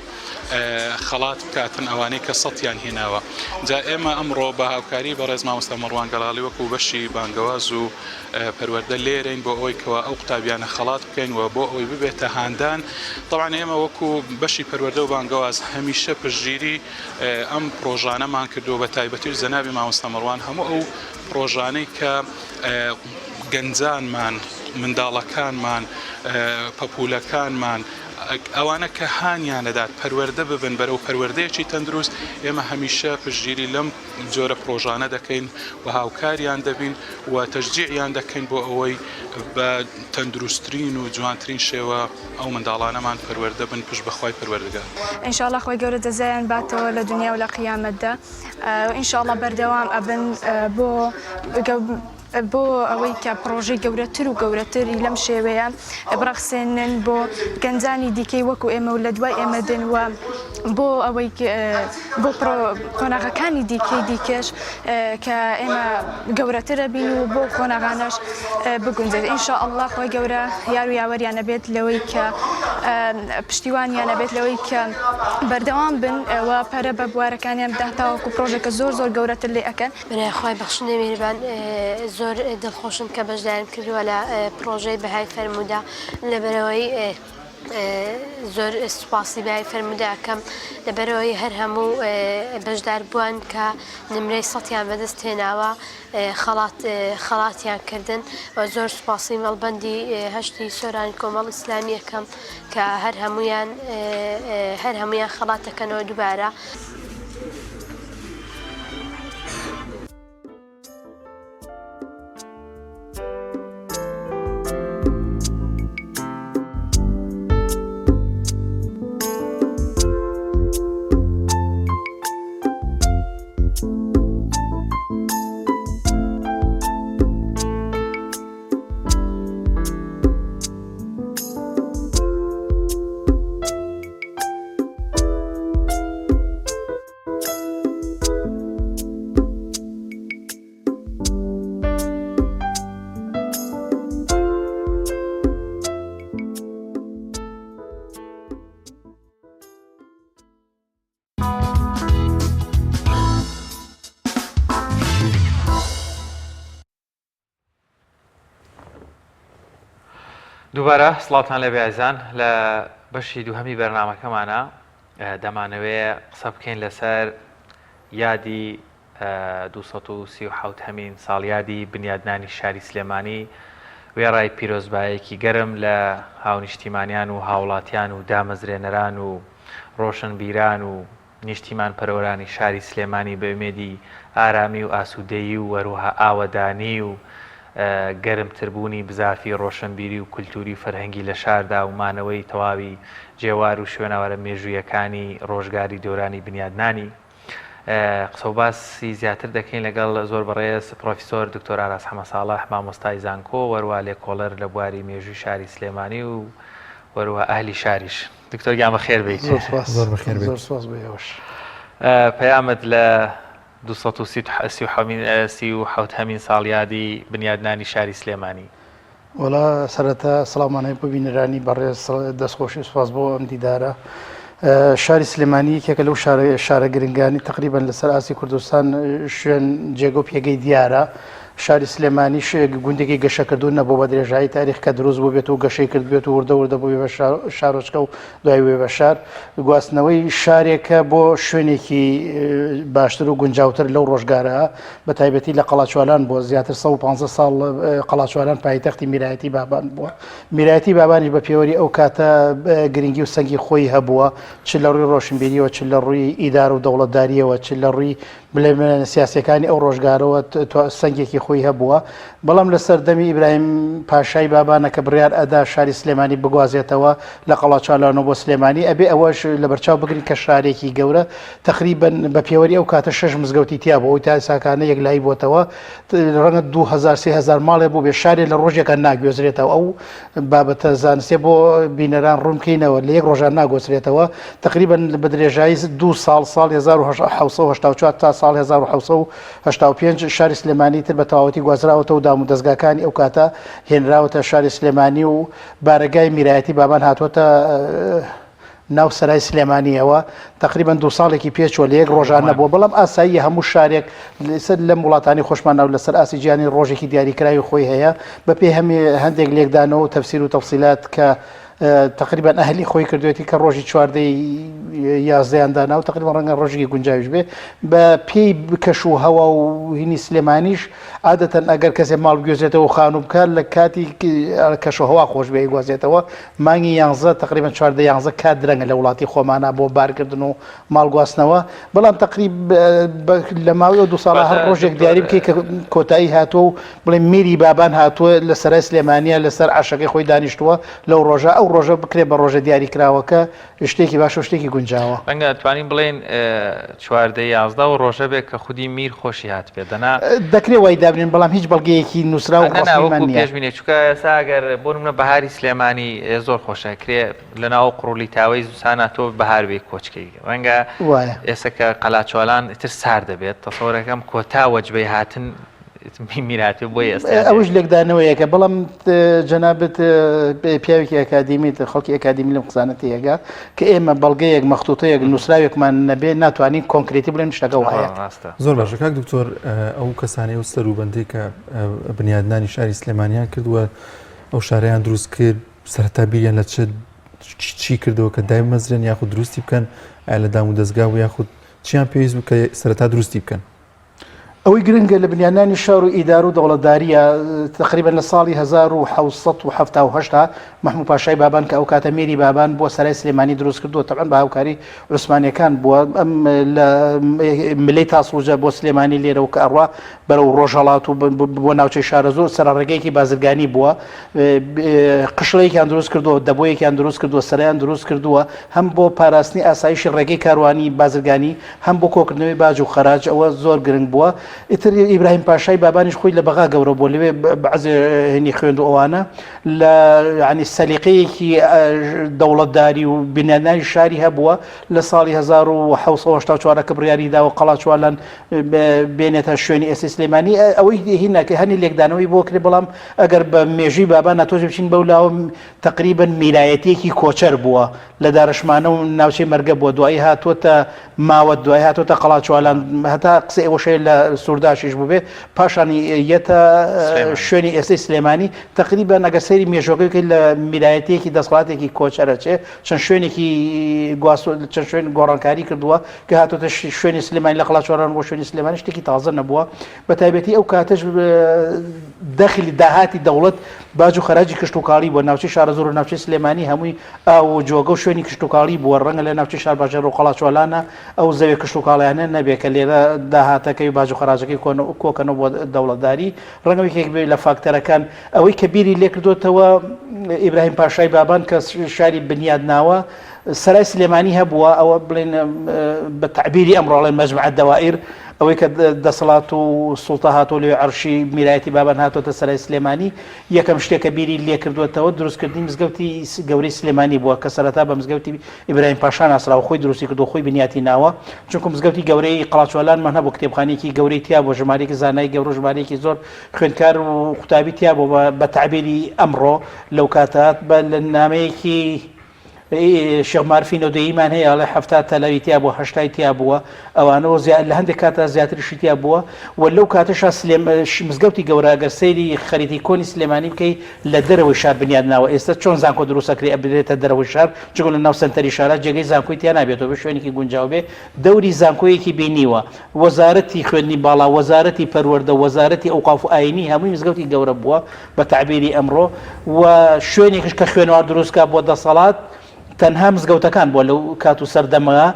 S11: خەڵات بکاتن ئەوانەی کە سەتیان هێناوە جا ئێمە ئەمڕۆ بە هاوکاری بەڕێز مامۆستا مەڕوان گەڵاڵی وەکو بەشی بانگەواز و پەروەردە لێرەین بۆ ئەوەی کەوا ئەو قوتابیانە خەڵات بکەین و بۆ ئەوەی ببێتە هاندان تەبعەن ئێمە وەکو بەشی پەروەردە و بانگەواز هەمیشە پشتگیری ئەم پڕۆژانەمان کردووە بە تایبەتیش جەنابی مامۆستا مەڕوان هەموو ئەو پڕۆژانەی کە گەنجانمان منداڵەکانمان پەپوولەکانمان ئەوانە کە هانیان دەدات پەروەردە ببن بەرەو پەروەردەیەکی تەندروست، ئێمە هەمیشە پشتگیری لەم جۆرە پڕۆژانە دەکەین و هاوکاریان دەبین و تەشجیعیان دەکەین بۆ ئەوەی بە تەندروستترین و جوانترین شێوە ئەو منداڵانەمان پەروەردە بن پشت بە خوای پەروەردگار.
S12: ان شاء اللە خوای گەورە جەزایان باتەوە لە دونیا و لە قیامەتدا ان شاء اللە بەردەوام ئەبن بۆ بۆ ئەوەی کە پڕۆژەی گەورەتر و گەورەتری لەم شێوەیە بڕەخسێنن بۆ گەنجانی دیکەی وەکو ئێمە و لە دوای ئێمە دێن و بۆ ئەوەی بۆ قۆناغەکانی دیکەی دیکەش کە ئێمە گەورەترە بین و بۆ قۆناغانەش بگونجێت إن شاء الله خوای گەورە یار و یاوەریان ئەبێت لەوەی کە پشتیوانیان ئەبێت لەوەی کە بەردەوام بن و پەرە بە بوارەکانیان بدەن تاوەکو پڕۆژەکە زۆر زۆر گەورەتر لێ ئەکەن.
S13: برای خوای بەخشندەی میهرەبان زۆر دڵخۆشم کە بەشداریم کردووە لە پڕۆژەی بەهای فەرموودە لەبەرئەوەی زۆر سوپاسی بەهای فەرموودە ئەکەم لەبەرئەوەی هەر هەموو بەشداربووان کە نمرەی سەتیان بەدەست هێناوە خەڵات خەڵاتیان کردن و زۆر سوپاسی مەڵبەندی هەشتی سۆرانی کۆمەڵ ئیسلامی ئەکەم کە هەر هەموویان هەر هەموویان خەڵات دەکەنەوە دووبارە.
S1: دووبارە سڵاوتان لێبێ ئازیزان لە بەشی دووهەمی بەرنامەکەمانە دەمانەوێ قسە بکەین لەسەر یادی 237 هەمین ساڵیادی بنیادنانی شاری سلێمانی وێڕای پیرۆزبایەکی گەرم لە هاونیشتیمانیان و هاوڵاتیان و دامەزرێنەران و ڕۆشنبیران و نیشتیمانپەروەرانی شاری سلێمانی بە ئومێدی ئارامی و ئاسوودەیی و هەروەها ئاوەدانی و گەرمتربوونی بزافی ڕۆشنبیری و کولتووری و فەرهەنگی لە شاردا و مانەوەی تەواوی جێوار و شوێنەوارە مێژوویەکانی ڕۆژگاری دەورانی بنیادنانی قسەوباسی زیاتر دەکەین لەگەڵ زۆر بەڕێز پڕۆفیسۆر دکتۆر ئاراس حەمەساڵح مامۆستای زانکۆ وەروا لێکۆڵەر لە بواری مێژووی شاری سلێمانی و وەروا ئەهلی شاریش. دکتۆر گیان بەخێر بێیت.
S14: زۆر سوپاس.
S2: زۆر بەخێر بێیت.
S14: زۆر سوپاس بۆ ئێوەش.
S1: پەیامت لە 237 هەمین ساڵیادی بنیادنانی شاری سلێمانی.
S14: وەڵا سەرەتا سڵاومان هەیە بۆ بینەرانی بەڕێز، دەستخۆشی و سوپاس بۆ ئەم دیدارە. شاری سلێمانی یەکێکە لەو شارە گرنگانی تقریبان لەسەر ئاستی کوردستان شوێن جێگە و پێگەی دیارە. شاری سلێمانیش گوندێکی گەشەکردوو نەبوو بە درێژایی تاریخ کە دروست بووبێت و گەشەی کردبێت و وردە وردە بووبێ بە شارۆچکە و دوای بووبێ بە شار. گواستنەوەی شارێکە بۆ شوێنێکی باشتر و گونجاوتر لەو ڕۆژگارە بە تایبەتی لە قەڵاچوالان بووە زیاتر 115 ساڵ قەڵاچوالان پایتەختی میرایەتی بابان بووە. میرایەتی بابانیش بە پێوەری ئەو کاتە گرنگی و سەنگی خۆی هەبووە چ لە ڕووی ڕۆشنبیریەوە چ لە ڕووی ئیدارە و دەوڵەتداریەوە چ لە ڕووی ململانێ سیاسیەکانی ئەو ڕۆژگارەوە سەنگێکی خۆی هەبووە بەڵام لە سەردەمی ئیبراهیم پاشای بابانە کە بڕیار ئەدا شاری سلێمانی بگوازێتەوە لە قەڵاچوالانەوە بۆ سلێمانی ئەبێ ئەوەش لەبەرچاو بگرین کە شارێکی گەورە تقریبا بە پێوەری ئەو کاتە شەش مزگەوتی تیا بوو ئەوی تا ئێستاکانە یەکلایی بۆتەوە ڕەنگە 2000 3000 ماڵێ بوو بێ شارێ لە ڕۆژێکا ناگوێزرێتەوە ئەو بابەتە زانستیە بۆ بینەران ڕوون بکەینەوە لە یەک ڕۆژان ناگۆزرێتەوە تقریبا بە درێژایی دوو ساڵ ساڵ 1970 تا ساڵ 1970 شاری سلێمانی تر بە تەواوەتی گوازراوەتەوە و دام و دەزگاکانی ئەو کاتە هێنراوەتە شاری سلێمانی و بارەگای میرایەتی بابان هاتووەتە ناو سەرای سلێمانیەوە تقریبا دوو ساڵێکی پێچوە لە یەک ڕۆژان نەبووە بەڵام ئاساییە هەموو شارێک لەسەر لەم وڵاتانی خۆشمان ناو لەسەر ئاستی جیهانی ڕۆژێکی دیاریکراوی خۆی هەیە بەپێی هەمێ هەندێک لێکدانەوە و تەفسیر و تەفسیلات کە تقریبا ئەهلی خۆی کردوێتی کە ڕۆژی چواردەی یازدەیان دانا و تقریبا ڕەنگە ڕۆژێکی گونجاویش بێ بە پێی کەش و هەوا و هینی سلێمانیش عادەتەن ئەگەر کەسێ ماڵ بگوێزێتەوە و خانوو بکات لە کاتی کەش و هەوا خۆش بێ ئەیگوازێتەوە مانگی یانزە تقریبا 14 یانزە کات درەنگە لە وڵاتی خۆمانە بۆ بارکردن و ماڵ گواستنەوە بەڵام تقریب لە ماوەی ئەو دو ساڵە هەر ڕۆژێک دیاری بکەیت کە کۆتایی هاتووە و بڵێ میری بابان هاتووە لە سەرای سلێمانیە لەسەر عەرشەکەی خۆی دانیشتووە لەو ڕۆژە ئەو ڕۆژە بکرێ بە ڕۆژە دیاریکراوەکە شتێکی باشە و شتێکی گونجاوە.
S1: ڕەنگە ئەتوانین بڵێین 14 11 ئەو ڕۆژە بێ کە خودی میر خۆشی هاتبێ دەنا.
S14: دەکرێ وای دابنێن بەڵام هیچ بەڵگەیەکی نووسراو و
S1: نا نا
S14: ڕەسمیمان
S1: وەکوو
S14: نییە.
S1: پێشبینی چونکە ئێستا ئەگەر بۆ نموونە بەهاری سلێمانی زۆر خۆشە ئەکرێ لەناو قوڕولی تاوەی زستانا تۆ بەهار بێی کۆچکەی ڕەنگە
S14: وایە.
S1: ئێستا کە قەلاچوالان ئیتر سارد دەبێت تەسەوەرەکەم کۆتا وەجبەی هاتن میراتێ بۆی ئێستا
S14: ئەوش لێکدانەوەیەکە بەڵام جەنابت پیاوێکی ئەکادیمیت خەڵکی ئەکادیمی لەم قسانە تێگا کە ئێمە بەڵگەیەک مەختوتەیەک نووسراوێکمان نەبێ ناتوانین کۆنکرێتی بڵێن شتەکە وایە
S2: زۆر باشە کاک دکتۆر ئەو کەسانەی و سەروبەندەی کە بنیادنانی شاری سلێمانیان کردووە ئەو شارەیان دروست کرد سەرەتا بیریان لە چ چی کردەوە کە دایمەزرێن یاخود دروستی بکەن ئایا لە دام و دەستگا و یاخود چیان پێویست بوو کە سەرەتا دروستی بکەن
S14: ئەوەی گرنگە لە بنیادنانی شار و ئیدار و دەوڵەتدارییە، تەقریبەن لە ساڵی 1778 دا مەحموو پاشای بابان کە ئەو کاتە میری بابان بووە سەرای سلێمانی دروست کردووە تەبعەن بە هاوکاری عوسمانیەکان بووە ئەم لە ملەی تاسڵوجە بۆ سلێمانی لێرەوە کە ئەڕوا بەرەو ڕۆژهەڵات و بۆ ناوچەی شارەزوور سەرڕێگەیەکی بازرگانی بووە قشڵەیەکیان دروست کردووە دەبۆیەکیان دروست کردووە سەرایان دروست کردووە هەم بۆ پاراستنی ئاسایشی ڕێگەی کاروانی بازرگانی هەم بۆ کۆکردنەوەی باج و خەراج ئەوە زۆر گرنگ بووە ئیتر ئیبراهیم پاشای بابانیش خۆی لە بەغا گەورە بووە لەوێ بەعزێ هێنی خوێند و ئەوانە لە ینی سەلیقەیەکی دەوڵەتداری و بنیادنانی شاری هەبووە لە ساڵی 1970 کە بڕیاری داوە قەڵاچوالان بێنێتە شوێنی ئێستی سلێمانی ئەوەی هینەکە هەنی لێکدانەوەی بۆ کرێ بەڵام ئەگەر بە مێژووی بابان ناتۆش بچین بەو لاوە تەقریبەن میرایەتیەکی کۆچەر بووە لە دارشمانە و ناوچەی مەرگە بووە دوایی هاتووەتە ماوەت دوایی هاتووەتە قەڵاچوالان هەتا قسەی ئەوەش هەیە لە سورداشیش بووبێ پاشان یەتە شوێنی ئێستەی سلێمانی تەقریبەن ئەگەر سەیری مێژوەکەی بکەیت لە میرایەتیەکی دەسەڵاتێکی کۆچەرە چێ چەند شوێنێکی گواستوە چەند شوێن گۆڕانکاری کردووە کە هاتووەتە شوێنی سلێمانی لە قەڵاچوالان بۆ شوێنی سلێمانی شتێکی تازە نەبووە بە تایبەتی ئەو کاتەش دەخلی داهاتی دەوڵەت باج و خەراجی کشتوکاڵی بووە، ناوچەی شارەزوور و ناوچەی سلێمانی هەمووی ئاو و جۆگە و شوێنی کشتوکاڵی بووە، ڕەنگە لە ناوچەی شارباژێڕ و قەڵاچوالانە ئەو زەویە کشتوکاڵیانە نەبێ کە لێرە داهاتەکەی و باج و خەراجەکەی کۆکەنەوە بۆ دەوڵەتداری، ڕەنگە یەکێک بێ لە فاکتەرەکان. ئەوەی کە بیری لێکردۆتەوە ئیبراهیم پاشای بابان کە شاری بنیاد ناوە، سەرای سلێمانی هەبووە، ئەوە بڵێن بە تەعبیری ئەمڕۆ ئەڵێن مەجمع الدوائر، ئەوەی کە دەسەڵات و سوڵتە هاتووە لەوێ عەرشی میرایەتی بابان هاتووەتە سەرای سلێمانی، یەکەم شتێک کە بیری لێکردووەتەوە دروستکردنی مزگەوتی گەورەی سلێمانی بووە کە سەرەتا بە مزگەوتی ئیبراهیم پاشا ناسراوە، خۆی دروستی کردووە، خۆی بنیاتی ناوە، چونکو مزگەوتی گەورەی قەڵاچوالانمان هەبوو کتێبخانەیەکی گەورەی تیا بوو، ژمارەیەکی زانای گەورە و ژمارەیەکی زۆر خوێندکار و قوتابی تیا بوو، بە تەعبیری ئەمڕۆ لەو کاتە بە نامەیەکی. شێخ مارفی نەودەییمان هەیە ئەڵێ 70 تەلەوی تیا بووە هەشتای تیا بووە ئەوانەوە لە هەندێک کاتا زیاتریشی تیا بووە و لەو کاتەشا سلێم مزگەوتی گەورە ئەگەر سەیری خەریتەی کۆنی سلێمانی بکەی لە دەرەوەی شار بنیاد ناوە ئێستا چۆن زانکۆ دروست ئەکرێ ئەبرێتە دەرەوەی شار چونکە لە ناو سەنتەری شارا جێگەی زانکۆی تیا نابێتەوە بێ شوێنێکی گونجاو بێ دەوری زانکۆیەکی بینیوە وەزارەتی خوێندنی باڵا وەزارەتی پەروەردە وەزارەتی ئەوقاف و ئاینی هەمووی مزگەوتی گەورە بووە بە تەعبیری ئەمڕۆ و شوێنێکش کە خوێنەوار دروست کا بۆ دەسەڵات تەنها مزگەوتەکان بووە لەو کات و سەردەمە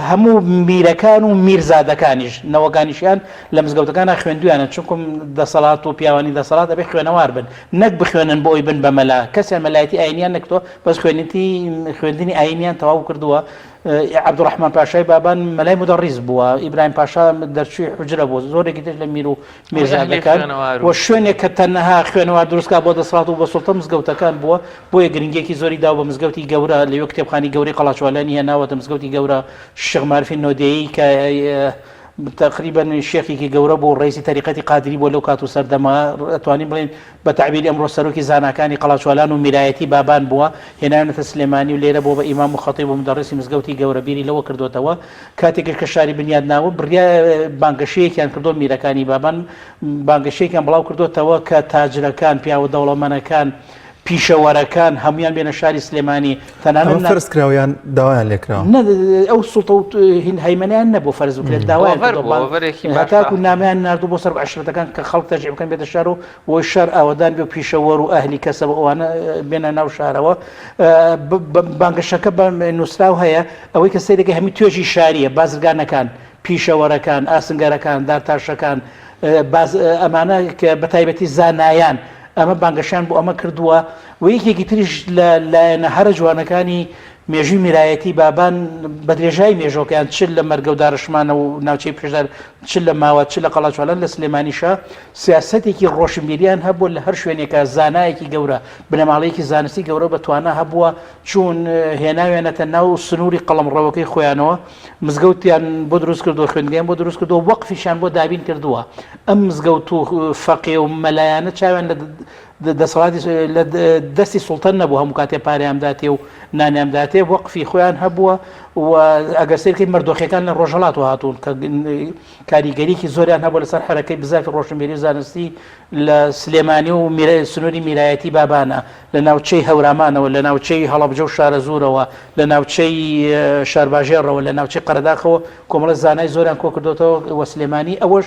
S14: هەموو میرەکان و میرزادەکانیش نەوەکانیشیان لە مزگەوتەکانە خوێندویانە چونکم دەسەڵات و پیاوانی دەسەڵات ئەبێ خوێنەوار بن نەک بخوێنن بۆ ئەوی بن بە مەلا کەسیان مەلایەتی ئاینیان نەکردووە بەس خوێنیتی خوێندنی ئاینیان تەواو کردووە عەبدوڕەحمان پاشای بابان مەلای مودەڕیس بووە، ئیبراهیم پاشا دەرچووی حوجرە بووە، زۆرێکی تر لە میر و میرزادەکان و شوێنێک کە تەنها خوێنەوار دروستکا بۆ دەسەڵات و بە سوڵتە مزگەوتەکان بووە، بۆیە گرنگییەکی زۆری داوە بە مزگەوتی گەورە، لەوێ کتێبخانی گەورەی قەڵاچوالانی هێناوەتە مزگەوتی گەورە، شێخ مارفی نۆدێیی کە تەقریبەن شێخێکی گەورە بوو، ڕەئیسی تەریقەتی قادری بووە لەو کات و سەردەمە، ئەتوانین بڵێین بە تەعبیری ئەمڕۆ سەرۆکی زاناکانی قەڵاچوالان و میرایەتی بابان بووە، هێناویانەتە سلێمانی و لێرە بووە بە ئیمام و خەتیب و مودەڕیسی مزگەوتی گەورە، بیری لەوە کردۆتەوە کاتێکیش کە شاری بنیاد ناوە بریا بانگەشەیەکیان کردووە میرەکانی بابان بانگەشەیەکیان بڵاو کردۆتەوە کە تاجرەکان، پیاوە دەوڵەمەنەکان، پیشەوەرەکان هەموویان بێنە شاری سلێمانی تەنانەت
S2: ئەمە فەرز کراوە یان داوایان لێکراوە؟
S14: نە ئەو سوڵتە و هین هەیمەنەیان نەبوو فەرز بکرێت داوایان
S1: ئۆڤەر
S14: کردووە
S1: بوو،
S14: بانگ
S1: ئۆڤەرێکی باش
S14: هەتاکو
S1: بە.
S14: نامەیان ناردوو بۆ سەر عەشرەتەکان کە خەڵک تەشجیع بکەن بێتە شار و بۆی شار ئاوەدان بێ و پیشەوەر و ئەهلی کەسەب و ئەوانە بێنە ناو شارەوە بانگەشەکە بە نووسراو هەیە ئەوەی کە سەیرەکەی هەمووی توێژی شاریە بازرگانەکان پیشەوەرەکان ئاسنگەرەکان دارتاشەکان باز ئەمانە کە بە تایبەتی زانایان ئەمە بانگەشەیان بۆ ئەمە کردووە و یەکێکی تریش لە لایەنە هەرە جوانەکانی مێژووی میرایەتی بابان بە درێژای مێژۆکەیان چ لە مەرگە و دارشمانە و ناوچەی پێشدار چ لە ماوە چ لە قەڵاچوالان لە سلێمانیشە سیاسەتێکی ڕۆشنبیریان هەبووە لە هەر شوێنێکە زانایەکی گەورە بنەماڵەیەکی زانستی گەورە بە توانا هەبووە چوون هێناویانەتە ناو سنووری قەڵەمڕەوەکەی خۆیانەوە مزگەوتیان بۆ دروست کردووە خوێندگەیان بۆ دروست کردووە وەقفیشیان بۆ دابین کردووە ئەم مزگەوت و فەقێ و مەلایانە چاویان لە دەسەڵاتی لە دەستی سوڵتەن نەبوو هەموو کاتێ پارەیان داتێ و نانیان داتێ وەقفی خۆیان هەبووە و ئەگەر سەیرکەی مەردۆخیەکان لە ڕۆژهەڵاتەوە هاتوون کە کاریگەریکی زۆریان هەبوو لەسەر حەرەکەی بزافی ڕۆشنبیری و زانستی لە سلێمانی و سنووری میرایەتی بابانە لە ناوچەی هەورامانەوە لە ناوچەی هەڵەبجە و شارەزوورەوە لە ناوچەی شارباژێڕەوە لە ناوچەی قەرەداخەوە کۆمەڵە زانای زۆریان کۆکردۆتەوە و سلێمانی ئەوەش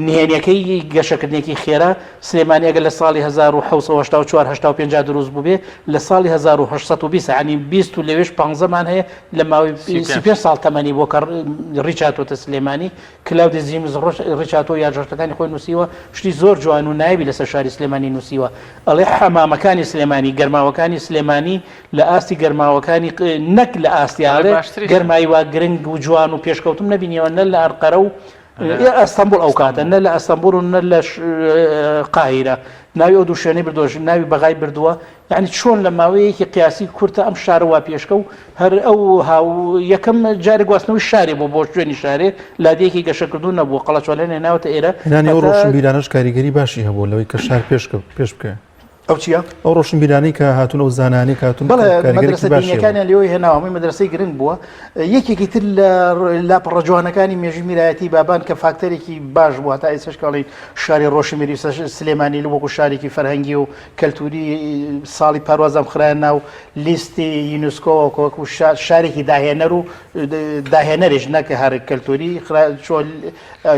S14: نهێنیەکەی گەشەکردنێکی خێرا، سلێمانی ئەگەر لە ساڵی 1784 85 دروست بووبێ لە ساڵی 1820 یانی 20 و لەوێش پانزەمان هەیە لە ماوەی 35 ساڵ تەمەنی بۆ کە ڕیچاتۆتە سلێمانی کلاودی زیمز ڕیچاتۆ یادداشتەکانی خۆی نووسیوە شتی زۆر جوان و نایابی لەسەر شاری سلێمانی نووسیوە ئەڵێ حەمامەکانی سلێمانی گەرماوەکانی سلێمانی لە ئاستی گەرماوەکانی نەک لە ئاستی ئەڵێ گەرمایی وا گرنگ و جوان و پێشکەوتم نەبینیەوە نە لە ئەنقەرە و ئەستەمبول ئەو کاتە نە لە ئەستەمبول و نە لە قاهیرە ناوی ئەو دوو شوێنەی بردووە ناوی بەغای بردووە یعنی چۆن لە ماوەیەکی قیاسی کورتە ئەم شارە وا پێشکە و هەر ئەو هاو یەکەم جارێک گواستنەوەی شارێ بۆ بۆ شوێنی شارێ لادێکی گەشەکردو نەبوو قەڵەچۆلێن هێناوەتە ئێرە
S2: هێنانی ئەو ڕۆشنبیرانەش کاریگەری باشی هەبوو لەوەی کە شار پێش پێش بکەوێ.
S10: ئەو چییە؟
S2: ئەو ڕۆشنبیرانەی کە هاتوون ئەو زانایانەی کە هاتوون
S14: بەڵێ
S2: کاریگەریی
S14: مەدرەسە
S2: باشی هەبوو.
S14: دینیەکانیان لێوەی هێناوە هەمووی مەدرەسەی گرنگ بووە یەکێکی تر لە لاپەڕە جوانەکانی مێژووی میرایەتی بابان کە فاکتەرێکی باش بوو هەتا ئێستاش کە ئەڵێین شاری ڕۆشنبیری سلێمانی وەکو شارێکی فەرهەنگی و کەلتوری ساڵی پاروازام خرایە ناو لیستی یونسکۆوە وەکو شارێکی داهێنەر و داهێنەریش نەک هەر کەلتوری خرا چۆ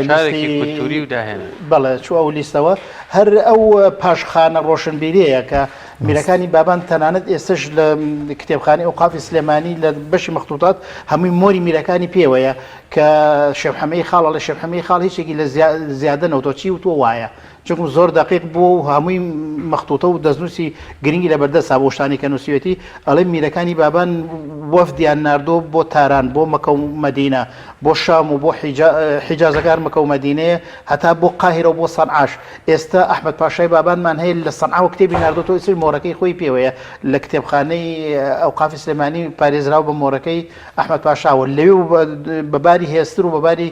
S1: شارێکی کولتووری و داهێنەر.
S14: بەڵێ چوو ئەو لیستەوە هەر ئەو پاشخانە ڕۆشنبیریەیە کە میرەکانی بابان تەنانەت ئێستش لە کتێبخانەی ئەوقافی سلێمانی لە بەشی مەختوتات هەمووی مۆری میرەکانی پێوەیە کە شێخ حەمەی خاڵ ئەڵێ شێخ حەمەی خاڵ هیچێکی لە زیادە نەوتەوە چی وتووە وایە چونکم زۆر دەقیق بووە و هەمووی مەختوتە و دەستنووسی گرنگی لەبەردەستا بۆ شتانی کە نووسیوێتی ئەڵێ میرەکانی بابان وەفدیان ناردووە بۆ تاران بۆ مەکە و مەدینە بۆ شام و بۆ حیجازەکە هەر مەکە و مەدینەیە هەتا بۆ قاهیرە و بۆ سەنعاش ئێستا ئەحمەد پاشای بابانمان هەیە لە سەنعاوە کتێبی ناردۆتەوە ئیسر مۆرەکەی خۆی پێوەیە لە کتێبخانەی ئەوقافی سلێمانی پارێزراو بە مۆرەکەی ئەحمەد پاشاوە لەوێ بە باری هێستر و بە باری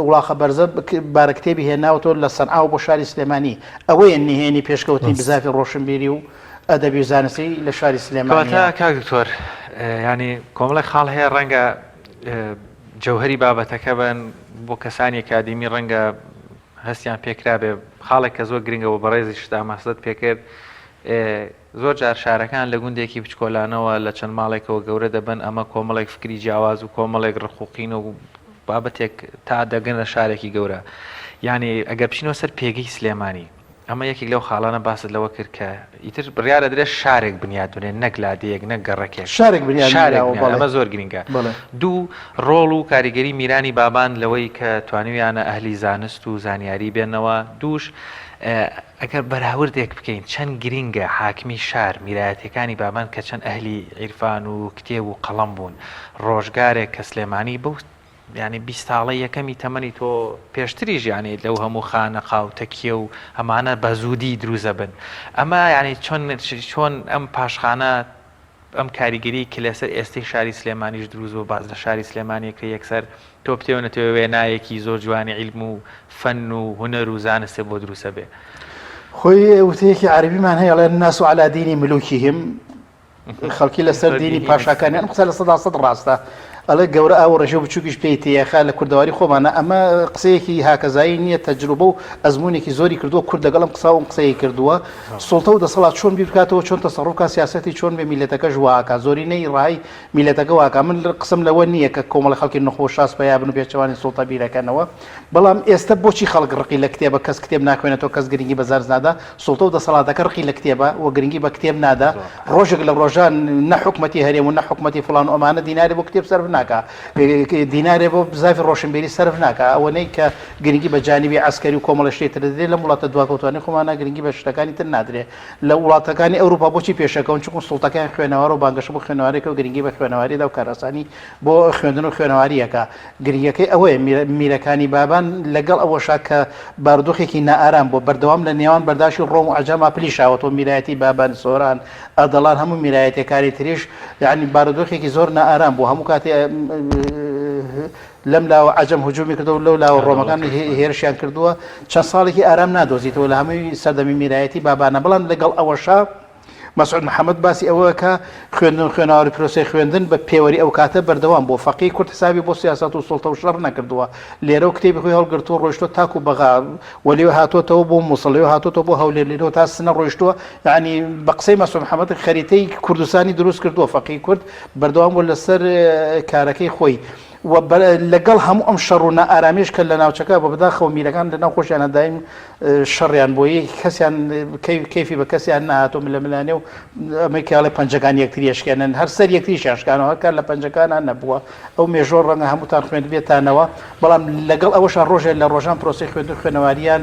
S14: وڵاخە بەرزە بارە کتێبی هێناوەتەوە لە سەنعاوە بۆ شاری سلێمانی ئەوەیە نهێنی پێشکەوتنی بزافی ڕۆشنبیری و. ئەدەبی و زانستی لە شاری سلێمانییە.
S1: کەواتە کاک دکتۆر یانی کۆمەڵێک خاڵ هەیە ڕەنگە جەوهەری بابەتەکە بن بۆ کەسانی ئەکادیمی ڕەنگە هەستیان پێکرابێ خاڵێک کە زۆر گرنگە و بەڕێزیشت ئاماژەت پێکرد زۆر جار شارەکان لە گوندێکی بچکۆلانەوە لە چەند ماڵێکەوە گەورە دەبن ئەمە کۆمەڵێک فکری جیاواز و کۆمەڵێک ڕق و قین و بابەتێک تا دەگەنە شارێکی گەورە یعنی ئەگەر بچینەوە سەر پێگەی سلێمانی ئەمە یەکێک لەو خاڵانە باست لەوە کرد کە ئیتر بڕیارە درێ شارێک بنیات بنێن نەک لادێیەک نەک گەڕەکێک
S14: شارێک بنیات
S1: شارێک
S14: نراوە،
S1: بنیات
S14: بەڵێ.
S1: ئەمە زۆر گرینگە
S14: بەڵێ.
S1: دوو ڕۆڵ و کاریگەری میرانی بابان لەوەی کە توانیویانە ئەهلی زانست و زانیاری بێنەوە دووش ئەگەر بەراوردێک بکەین چەند گرینگە حاکمی شار میرایەتیەکانی بابان کە چەند ئەهلی عیرفان و کتێب و قەڵەم بوون ڕۆژگارێک کە سلێمانی بەو یانی 20 ساڵەی یەکەمی تەمەنی تۆ پێشتریش یانی لەو هەموو خانەقا و تەکیە و ئەمانە بە زوودی دروست ئەبن ئەمە یانی چۆن چۆن ئەم پاشخانە ئەم کاریگەری کە لەسەر ئێستەی شاری سلێمانیش دروست بوو باس لە شاری سلێمانی کە یەکسەر تۆ بتەوێ نەتەوێ وێنایەکی زۆر جوانی عیلم و فەن و هونەر و زانستێ بۆ دروست ئەبێ.
S14: خۆی وتەیەکی عەرەبیمان هەیە ئەڵێ الناس علی دین ملوکهم خەڵکی لەسەر دینی پاشاکانیان ئەم قسە 100% ڕاستە ئەڵێ گەورە ئاو ڕێژە و بچووکیش پێی تێیەخا لە کوردەواری خۆمانە ئەمە قسەیەکی هاکەزایی نییە تەجروبە و ئەزمونێکی زۆری کردووە کورد لەگەڵم قسە و قسەی کردووە سوڵتە و دەسەڵات چۆن بیر بکاتەوە چۆن تەسەڕوف کا سیاسەتی چۆن بێ میلەتەکەش واکا زۆرینەی ڕای میلەتەکە واکا من قسم لەوە نییە کە کۆمەڵی خەڵکی نخۆ شاس پەیا بن و پێچەوانی سوڵتە بیرەکەنەوە بەڵام ئێستا بۆچی خەڵک ڕقی لە کتێبە کەس کتێب ناخوێنێتەوە کەس گرنگی بە زانست نادا سوڵتە و دەسەڵاتەکە ڕقی لە کتێبە و گرنگی بە کتێب نادا ڕۆژێک لە ڕۆژان نە حکومەتی هەرێم و نە حکومەتی فڵان و ئەمانە دینارێ بۆ کتێب سەرف ناکا دینارێ بۆ بزاڤی ڕۆشنبیری سەرف ناکا ئەوەنەی کە گرنگی بە جانبی عەسکەری و کۆمەڵە شتێ تر دەدرێ لەم وڵاتە دواکەوتوانەی خۆمانە گرنگی بە شتەکانی تر نادرێ لە وڵاتەکانی ئەوروپا بۆچی پێشەکەون چونکو سوڵتەکەیان خوێنەوارە و بانگەشە بۆ خوێنەوارێکە و گرنگی بە خوێنەواری دا و کارئاسانی بۆ خوێندن و خوێنەواریەکە گرنگەکەی ئەوەیە میرەکانی بابان لەگەڵ ئەوەشا کە بارودۆخێکی نائارام بووە بەردەوام لە نێوان بەرداشی ڕۆم و عەجەما پلیشاوەتەوە میرایەتی بابان سۆران ئەردەڵان هەموو میرایەتیەکانی تریش یعنی بارودۆخێکی زۆر نائارام بوو هەموو کاتێ لەم لاوە عەجەم هجومی کردەوە لەو لاوە ڕۆمەکان هێرشیان کردووە چەند ساڵێکی ئارام نادۆزیتەوە لە هەمووی سەردەمی میرایەتی بابانە بەڵام لەگەڵ ئەوەشا مەسعود محەمەد باسی ئەوە کە خوێندن و خوێنەواری پرۆسەی خوێندن بە پێوەری ئەو کاتە بەردەوام بووە، فەقێی کورد حسابی بۆ سیاسەت و سوڵتە و شەڕ نەکردووە، لێرەوە کتێبی خۆی هەڵگرتووە ڕۆیشتووە تاکو بەغا و لێوە هاتۆتەوە بۆ موسڵ، لێوە هاتۆتەوە بۆ هەولێر، لێرەوە تا سنە ڕۆیشتووە، یەعنی بە قسەی مەسعود محەمەد خەریتەی کوردستانی دروست کردووە، فەقێی کورد بەردەوام بووە لەسەر کارەکەی خۆی. و لەگەڵ هەموو ئەم شەڕ و نائارامیش کە لە ناوچەکە بە بەداخەوە میرەکان لە ناو خۆشیانە دایم شەڕیان بۆ یەک کەسیان کەیفی بە کەسیان نهاتۆ ملەملانێ و ئەمەی کاڵێ پەنجەکان یەکتری ئەشکێنن هەر سەر یەکتریشیان شکانەوە هەر کار لە پەنجەکانان نەبووە ئەو مێژۆ ڕەنگە هەمووتان خوێندبێتانەوە بەڵام لەگەڵ ئەوەشا ڕۆژێ لە ڕۆژان پرۆسی خوێندن خوێنەواریان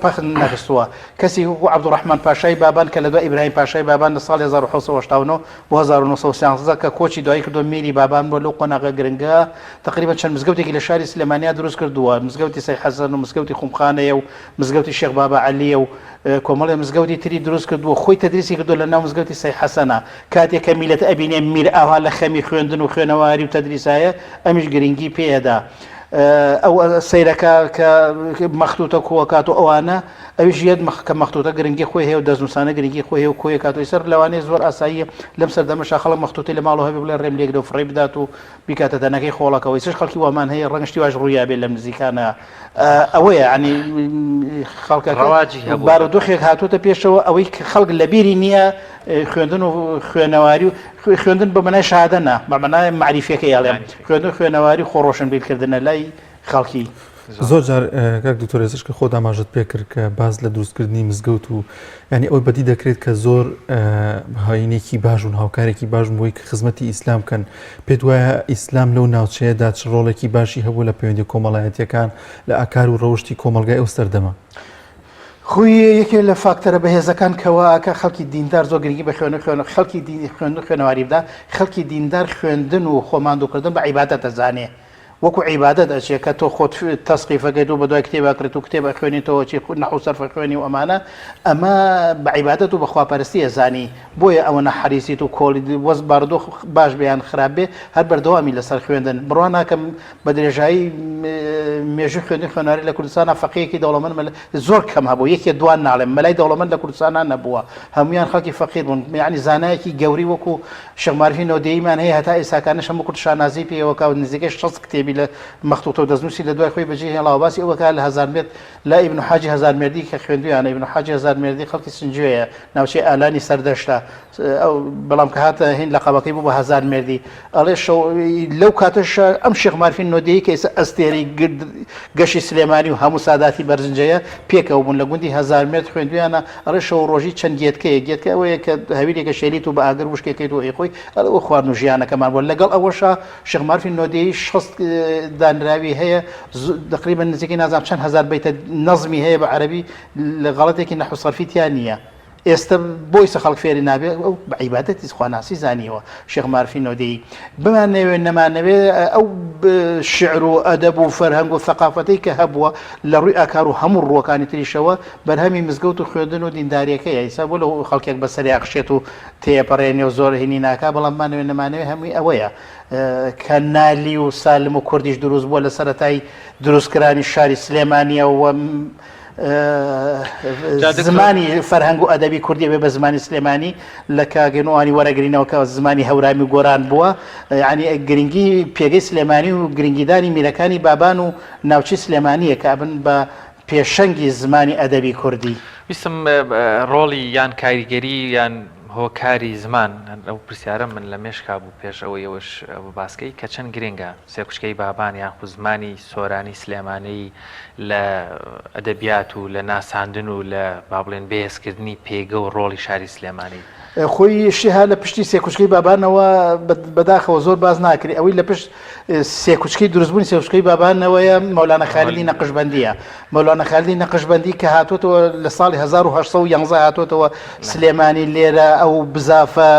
S14: پەخ نەخستووە کەسی وەکو عەبدوڕەحمان پاشای بابان کە لە دوای ئیبراهیم پاشای بابان لە ساڵی 1989 بۆ 1913 کە کۆچی دوایی کردووە میری بابان بووە لەو قۆناغە گرنگە تقریبا چەند مزگەوتێکی لە شاری سلێمانیا دروست کردووە مزگەوتی سەی حەسەن و مزگەوتی خومخانەیە و مزگەوتی شێخ بابا عەلیە و کۆمەڵێ مزگەوتی تری دروست کردووە خۆی تەدریسی کردووە لە ناو مزگەوتی سەی حەسەنە کاتێک کە میلەت ئەبینێ میر ئاوا لە خەمی خوێندن و خوێنەواری و تەدریسایە ئەمیش گرنگی پێدا ئەو سەیرەکە کە مەختوتە کۆکات و ئەوانە ئەویش یەت مەخ کە مەختوتە گرنگی خۆی هەیە و دەستنووسانە گرنگی خۆی هەیە و کۆیەکاتەوەی سەر لەوانەیە زۆر ئاساییە لەم سەردەمەشا خەڵک مەختوتەی لە ماڵەوە هەبێ بڵێ ڕێم لێگرە و فڕێی بدات و بیکاتە دەنەکەی خۆڵەکەوە ئیسش خەڵکی وامان هەیە ڕەنگە شتی واش ڕوویابێ لەم نزیکانە ئەوەیە یعنی خەڵکەکە
S1: ڕەواجی هەبووە.
S14: بارودۆخێک هاتووەتە پێشەوە ئەوەی کە خەڵک لەبیری نییە خوێندن و خوێنەواری و خوێندن بە مەنای شەهادە نا بە مەنای مەعریفیەکەی ئەڵێم خوێندن خوێنەواری خۆ ڕۆشنبیرکردنە لای خەڵکی.
S2: زۆر جار کاک دکتۆر ئێستاش کە خۆت ئاماژەت پێ کرد کە باس لە دروستکردنی مزگەوت و یعنی ئەوەی بەدی دەکرێت کە زۆر هاینێکی باشون هاوکارێکی باشن بۆی کە خزمەتی ئیسلام بکەن پێت وایە ئیسلام لەو ناوچەیەدا چ ڕۆڵێکی باشی هەبوو لە پەیوەندی کۆمەڵایەتیەکان لە ئاکار و ڕەوشی کۆمەڵگای ئەو سەردەمە؟
S14: خۆی یەکێ لە فاکتەرە بەهێزەکان کەوا کە خەڵکی دیندار زۆر گرنگی بە خوێن و خوێن خەڵکی دینی خوێندن و خوێنەواری بدا خەڵکی دیندار خوێندن و خۆماندووکردن بە عیبادەت دەزانێ. وەکو عیبادەت ئەچێ کە تۆ خۆت تەسقیفەکەیت و بەدوای کتێبا کرێت و کتێب ئەخوێنیتەوە چی نەحو سەرف ئەخوێنی و ئەمانە ئەمە بە عیبادەت و بە خواپەرستی ئەزانی بۆیە ئەوەنە حەریسیت و کۆڵی وەز بارودۆخ باش بێ یان خراپ بێ هەر بەردەوامی لەسەر خوێندن بڕوا ناکەم بە درێژایی مێژووی خوێندن خوێنەواری لە کوردستانا فەقێیەکی دەوڵەمەند مەلا زۆر کەم هەبوو یەکێ دوان ناڵێم مەلای دەوڵەمەند لە کوردستانا نەبووە هەمویان خەڵکی فەقیر بوون یعنی زانایەکی گەوری وەکو شێخ مارفی نۆدێیمان هەیە هەتا ئێستاکانش هەموو کورد شانازی پێیەوە کا و نزیکەی 60 کتێبی لە مەختوتە و دەستنووسی لە دوای خۆی بەجێ هێڵاوە باسی ئەوە کا لە هەزارمێرد لا ئیبن حاجی هەزارمێردی کە خوێندویانە ئیبن حاجی هەزارمێردی خەڵکی سنجوێیە ناوچەی ئالانی سەردەشتە ئەو بەڵام کە هاتە هین لەقەبەکەی بوو بە هەزارمێردی ئەڵێ شەو لەو کاتەش ئەم شێخ مارفی نۆدێی کە ئێستا ئەستێرەی گرد گەشی سلێمانی و هەموو ساداتی بەرزنجەیە پێکەوە بوون لە گوندی هەزارمێرد خوێندویانە ئەڵێ شەو ڕۆژی چەند گێتکەیە گێتکە ئەوەیە کە هەویرێکە شێلیت و بە ئاگر وشکێکەیت و ئەیخۆی ئەڵێ ئەو خواردن و ژیانەکەمان بووە لەگەڵ ئەوەشا شێخ مارفی نۆدێی 60 دانراوی هەیە تقریبا نزیکەی نازانم چەند هەزار بەیتە نەزمی هەیە بە عەرەبی لە غەڵەتێکی نەحو سەرفی تیا نییە ئێستە بۆ ئیسە خەڵک فێری نابێ ئەو بە عیبادەتی خواناسی زانیوە شێخ مارفی نۆدێی بمانەوێ نەمانەوێ ئەو شعر و ئەدەب و فەرهەنگ و ثەقافەتەی کە هەبووە لە ڕووی ئاکار و هەموو ڕووەکانی تریشەوە بەرهەمی مزگەوت و خوێندن و دینداریەکەیە ئیسا بۆ لە خەڵکێک بەسەریا خشێت و تێپەڕێنێ و زۆر هینی ناکا بەڵام بمانەوێ نەمانەوێ هەمووی ئەوەیە کە نالی و سالم و کوردیش دروست بووە لە سەرەتای دروستکرانی شاری سلێمانیەوە زمانی فەرهەنگ و ئەدەبی کوردی بێ بە زمانی سلێمانی لە کاگەنوانی وەرەگرینەوە کە زمانی هەورامی و گۆران بووە یعنی گرنگی پێگەی سلێمانی و گرنگیدانی میرەکانی بابان و ناوچەی سلێمانیە کە ئەبن بە پێشەنگی زمانی ئەدەبی کوردی.
S1: ویستم ڕۆڵی یان کاریگەری یان هۆکاری زمان ئەو پرسیارەم من لە مێشکا بوو پێش ئەوەی ئەوەش باسکەی کە چەند گرنگە سێکوچکەی بابان یاخود زمانی سۆرانی سلێمانی لە ئەدەبیات و لە ناساندن و لە با بڵێن بەهێزکردنی پێگە و ڕۆڵی شاری سلێمانی.
S14: خۆی شێها لە پشتی سێکوچکەی بابانەوە بەداخەوە زۆر باس ناکرێ ئەوەی لە پشت سێکوچکەی دروستبوونی سێکوچکەی بابانەوەیە مەولانا خالیدی نەقشبەندییە مەولانا خالیدی نەقشبەندی کە هاتووەتەوە لە ساڵی 1811 هاتووەتەوە سلێمانی لێرە ئەو بزافە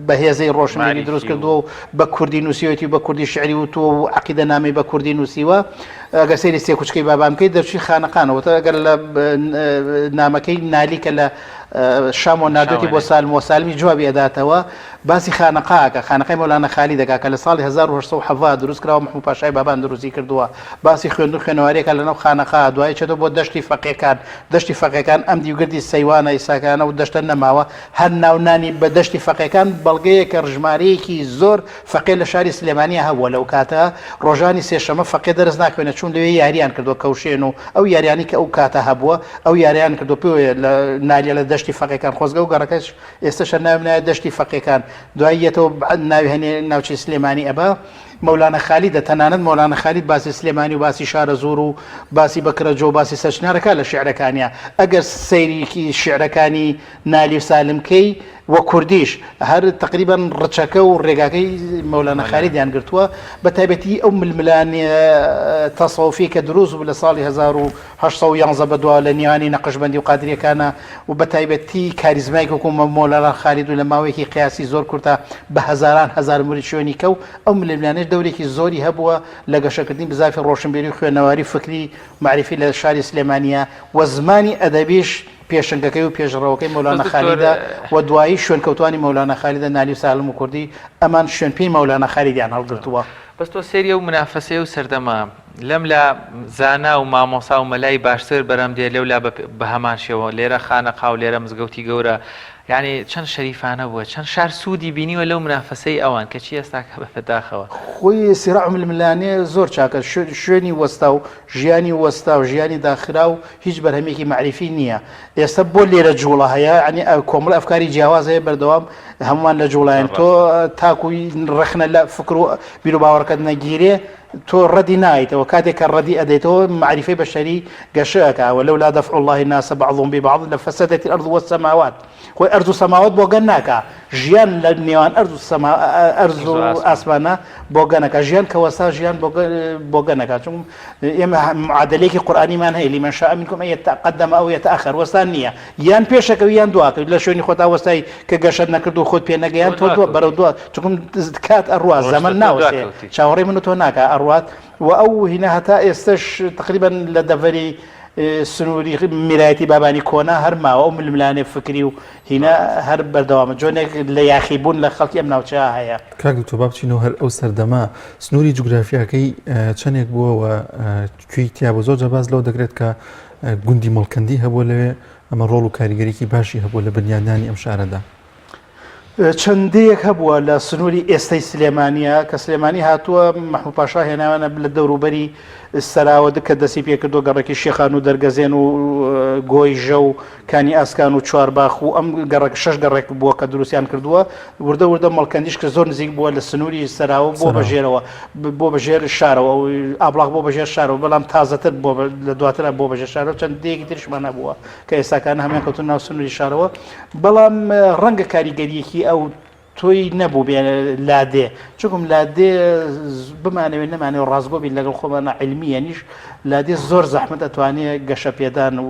S14: بەهێزەی ڕۆشنبیری دروست کردووە و بە کوردی نووسیوەتی و بە کوردی شعری وتووە و عەقیدە نامەی بە کوردی نووسیوە ئەگەر سەیری سێکوچکەی بابان بکەیت دەرچووی خانەقانەوە تا ئەگەر لە نامەکەی نالی کە لە شامۆ ناردوێتی بۆ سالم و سالمی جوابی ئەداتەوە باسی خانەقا ئەکا، خانەقای مەولانا خالید ئەکا کە لە ساڵی 1817 دروست کراوە مەحموود پاشای بابان دروستی کردووە، باسی خوێندن و خوێنەواری ئەکا لەناو خانەقا، دوایی ئەچێتەوە بۆ دەشتی فەقێکان، دەشتی فەقێکان ئەم دیو گردی سەیوانە ئیساکانە و دەشتە نەماوە، هەر ناونانی بە دەشتی فەقێکان بەڵگەیە کە ژمارەیەکی زۆر فەقێ لە شاری سلێمانیا هەبووە لەو کاتە، ڕۆژانی سێشەمە فەقێ دەرس ناخوێنێ چوون لەوێ یاریان کردووە کەوشێن و ئەو یاریانەی کە ئەو کاتە هەبووە ئەو یاریان کردووە پێوەیە لە نالیە لە دەشتی فەقێکان خۆزگە و گەڕەکەش ئێستەش هەر ناوم نایە دەشتی فەقێکان دوایی یەتەوە ناوی هەنێ ناوچەی سلێمانی ئەبا مەولانا خالیدە تەنانەت مەولانا خالید باسی سلێمانی و باسی شارەزوور و باسی بەکرەجۆ و باسی سەرچنارەکە لە شیعرەکانیا ئەگەر سەیریکی شیعرەکانی نالی و سالم کەی و کوردیش هەر تقریبا ڕچەکە و ڕێگاکەی مەولانا خالیدیان گرتووە بە تایبەتی ئەو ململانێ تەسەوفی کە دروست بوو لە ساڵی 1811 بەدوا لە نێوانی نەقشبەندی و قادریەکانە و بە تایبەتی کاریزمایەک وەکو مەولانا خالید و لە ماوەیەکی قیاسی زۆر کورتا بە هەزاران هەزار مرید شوێنی کەو ئەو ململانێش دەورێکی زۆری هەبووە لە گەشەکردنی بزافی ڕۆشنبیری و خوێنەواری فکری مەعریفی لە شاری سلێمانیە و زمانی ئەدەبیش پێشەنگەکەی و پێشڕەوەکەی مەولانا خالیدە و دوایی شوێنکەوتوانی مەولانا خالیدە نالی و سالم و کوردی ئەمان شوێنپێی مەولانا خالیدیان هەڵگرتووە.
S1: بەس تۆ سەیری ئەو منافەسەی ئەو سەردەمە لەم لا زانا و مامۆسا و مەلای باشتر بەرەم دێ لەو لا بە هەمان شێوە لێرە خانەقا و لێرە مزگەوتی گەورە یانی چەند شەریفانە بووە چەند شار سوودی بینیوە لەو منافەسەی ئەوان کەچی ئێستاکە بە بەداخەوە.
S14: خۆی سیراع و ململانێ زۆر چاکە شوێنی وەستاو ژیانی وەستاو ژیانی داخراو هیچ بەرهەمێکی مەعریفی نییە ئێستا بۆ لێرە جوڵە هەیە یانی کۆمەڵە ئەفکاری جیاواز هەیە بەردەوام هەمووان لە جوڵاین تۆ تاکوی ڕەخنە لە فکر و بیروباوەڕەکەت نەگیرێ تۆ ڕەدی نایتەوە کاتێک کە ڕەدی ئەدەیتەوە مەعریفەی بەشەری گەشە ئەکا ولولا دفع الله الناس بعضهم ببعض لفسدت الارض والسماوات. خۆی ئەرز و سەماوات بۆگەن ناکا ژیان لە نێوان ئەرز و سەما ئەرز و ئاسمانە بۆگەنەکە ژیان کە وەستا ژیان بۆگەنەکە چون ئێمە معادلێکی قورئانیمان هەیە لمن شاء منكم ان يتقدم او يتأخر وەستان نییە یان پێشەکەوی یان دواکەوی لە شوێنی خۆتا وەستای کە گەشەت نەکرد و خۆت پێ نەگەیان تۆ دووە بەرەو دووە چونکم کات ئەڕوا زەمەن ناوەستێ چاوەڕێی من و تۆ ناکا ئەڕوات و ئەو هینە هەتا ئێستش تقریبا لە دەڤەری سنووری میرایەتی بابانی کۆنا هەر ماوە ئەو ململانێ فکری و هینە هەر بەردەوامە جۆنێک لە یاخی بوون لە خەڵکی ئەم ناوچەیە هەیە.
S2: کاک دکتۆر با بچینەوە هەر ئەو سەردەمە سنووری جوگرافیاکەی چەندێک بووە و کوێی تیا بوو زۆر جار باس لەوە دەکرێت کە گوندی مەڵکەندی هەبووە لەوێ ئەمە ڕۆڵ و کاریگەریی باشی هەبووە لە بنیادنانی ئەم شارەدا.
S14: چەند دێیەک هەبووە لە سنووری ئێستەی سلێمانییە کە سلێمانی هاتووە مەحموو پاشا هێناویانە لە دەوروبەری سەراوە کە دەستی پێکردووە گەڕەکی شێخان و دەرگەزێن و گۆیژە و کانی ئاسکان و چوارباخ و ئەم گەڕەک شەش گەڕێک بووە کە دروستیان کردووە وردە وردە مەڵکەندیش کە زۆر نزیک بووە لە سنووری سەراوە بۆ بەژێرەوە بۆ بەژێر شارەوە ئابڵاغ بۆ بەژێر شارەوە بەڵام تازەتر بۆ لە دواترە بۆ بەژێر شارەوە چەند دێیەکی تریشمان هەبووە کە ئێستاکان هەمان کەوتن ناو سنووری شارەوە بەڵام ڕەنگە کاریگەریەکی ئەو تۆی نەبوو بێ لادێ چکم لادێ بمانەوێت نەمانەوە ڕاستگۆ بین لەگەڵ خۆمانە علمیەنیش لادێ زۆر زەحمەت ئەتوانێ گەشە پێدان و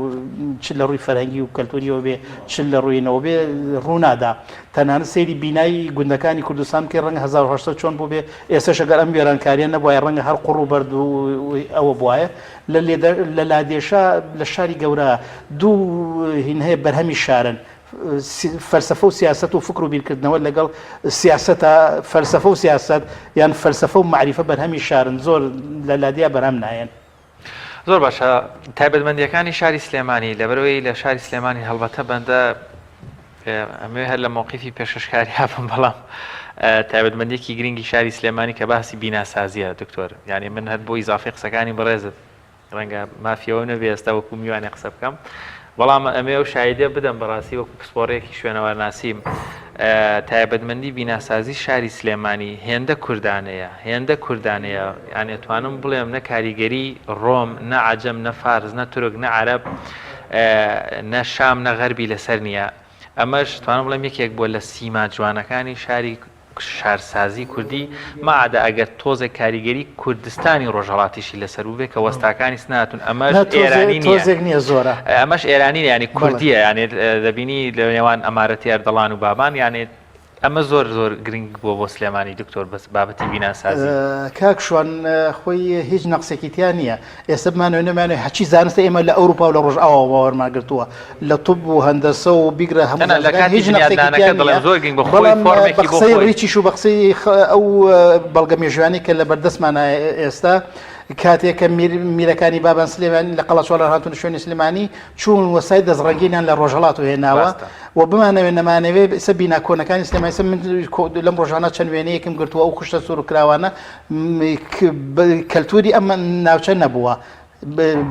S14: چ لە ڕووی فەرهەنگی و کەلتوریەوە بێ چ لە ڕووینەوە بێ ڕوونادا تەنانەت سەیری بینای گوندەکانی کوردستان بکەی ڕەنگە 1800 چۆن بوو بێ ئێستاش ئەگەر ئەم وێرانکاریە نەبوایە ڕەنگە هەر قوڕ و بەرد و ئەوە بوایە لە لادێشا لە شاری گەورە دوو هین هەیە بەرهەمی شارن فەلسەفە و سیاسەت و فکر و بیرکردنەوە لەگەڵ سیاسەتە فەلسەفە و سیاسەت یان فەلسەفە و مەعریفە بەرهەمی شارن زۆر لە لادیا بەرهەم نایەن.
S1: زۆر باشە تایبەتمەندیەکانی شاری سلێمانی لەبەرەوەی لە شاری سلێمانی هەڵبەتە بەندە ئەمەوێ هەر لە مۆقیفی پێشکەشکاری هەبم بەڵام تایبەتمەندێکی گرنگی شاری سلێمانی کە باسی بیناسازیە دکتۆر یعنی من هەر بۆ ئیزافی قسەکانی بەڕێزت ڕەنگە مافیەوە نەبێ ئێستا وەکو میوانێ قسە بکەم بەڵام ئەمێ ئەو شایدە بدەم بەڕاستی وەکو پسپۆڕێکی شوێنەوارناسیم تایبەتمەندی بیناسازی شاری سلێمانی هێندە کوردانەیە هێندە کوردانەیە یان ئەتوانم بڵێم نە کاریگەری ڕۆم نە عەجەم نە فارس نە تورک نە عەرەب نە شام نە غەربی لەسەر نییە ئەمەش توانم بڵێم یەکێک بووە لە سیما جوانەکانی شاری شارسازی کوردی مەعادە ئەگەر تۆزێک کاریگەری کوردستانی ڕۆژهەڵاتیشی لەسەر بووبێ کە وەستاکانی سناتون ئەمەش ئێرانی نییە
S14: تۆزێک نییە زۆرە
S1: ئەمەش ئێرانی نییە یانی کوردیە یانی دەبینی لە نێوان ئەمارەتی ئەردەڵان و بابان یانی ئەمە زۆر زۆر گرنگ بووە بۆ سلێمانی دکتۆر بەس بابەتی بیناسازی.
S14: کاک شوان خۆی هیچ نەقسێکی تیا نییە ئێستا بمانەوێ نەمانەوێ هەرچی زانستە ئێمە لە ئەوروپا و لە ڕۆژئاواوە باوەرمان گرتووە لە طب و هەندەسە و بیگرە هەموو
S1: تەنها لە
S14: زانستەکان
S1: کاتی
S14: هیچ نەقسێکی تیا
S1: بنیادنانەکە دەڵێم
S14: نییە
S1: زۆر گرنگ بە خۆی
S14: بەڵام بە
S1: فۆرمێکی بۆ
S14: قسەی
S1: خۆی.
S14: ڕیچیش و بە قسەی ئەو بەڵگە مێژوویانەی کە لە بەردەستمانە ئێستا کاتێک کە میر میرەکانی بابان سلێمانی لە قەڵاچوالان هاتوون شوێنی سلێمانی چوون وەسای دەستڕەنگینیان لە ڕۆژهەڵات و هێناوە
S1: ڕاستە.
S14: و بمانەوێ نەمانەوێ ئێستا بینا کۆنەکانی سلێمانی ئێستا من لەم ڕۆژانە چەند وێنەیەکم گرتووە ئەو خشتە سوور کراوانە کەلتوری ئەم ناوچە نەبووە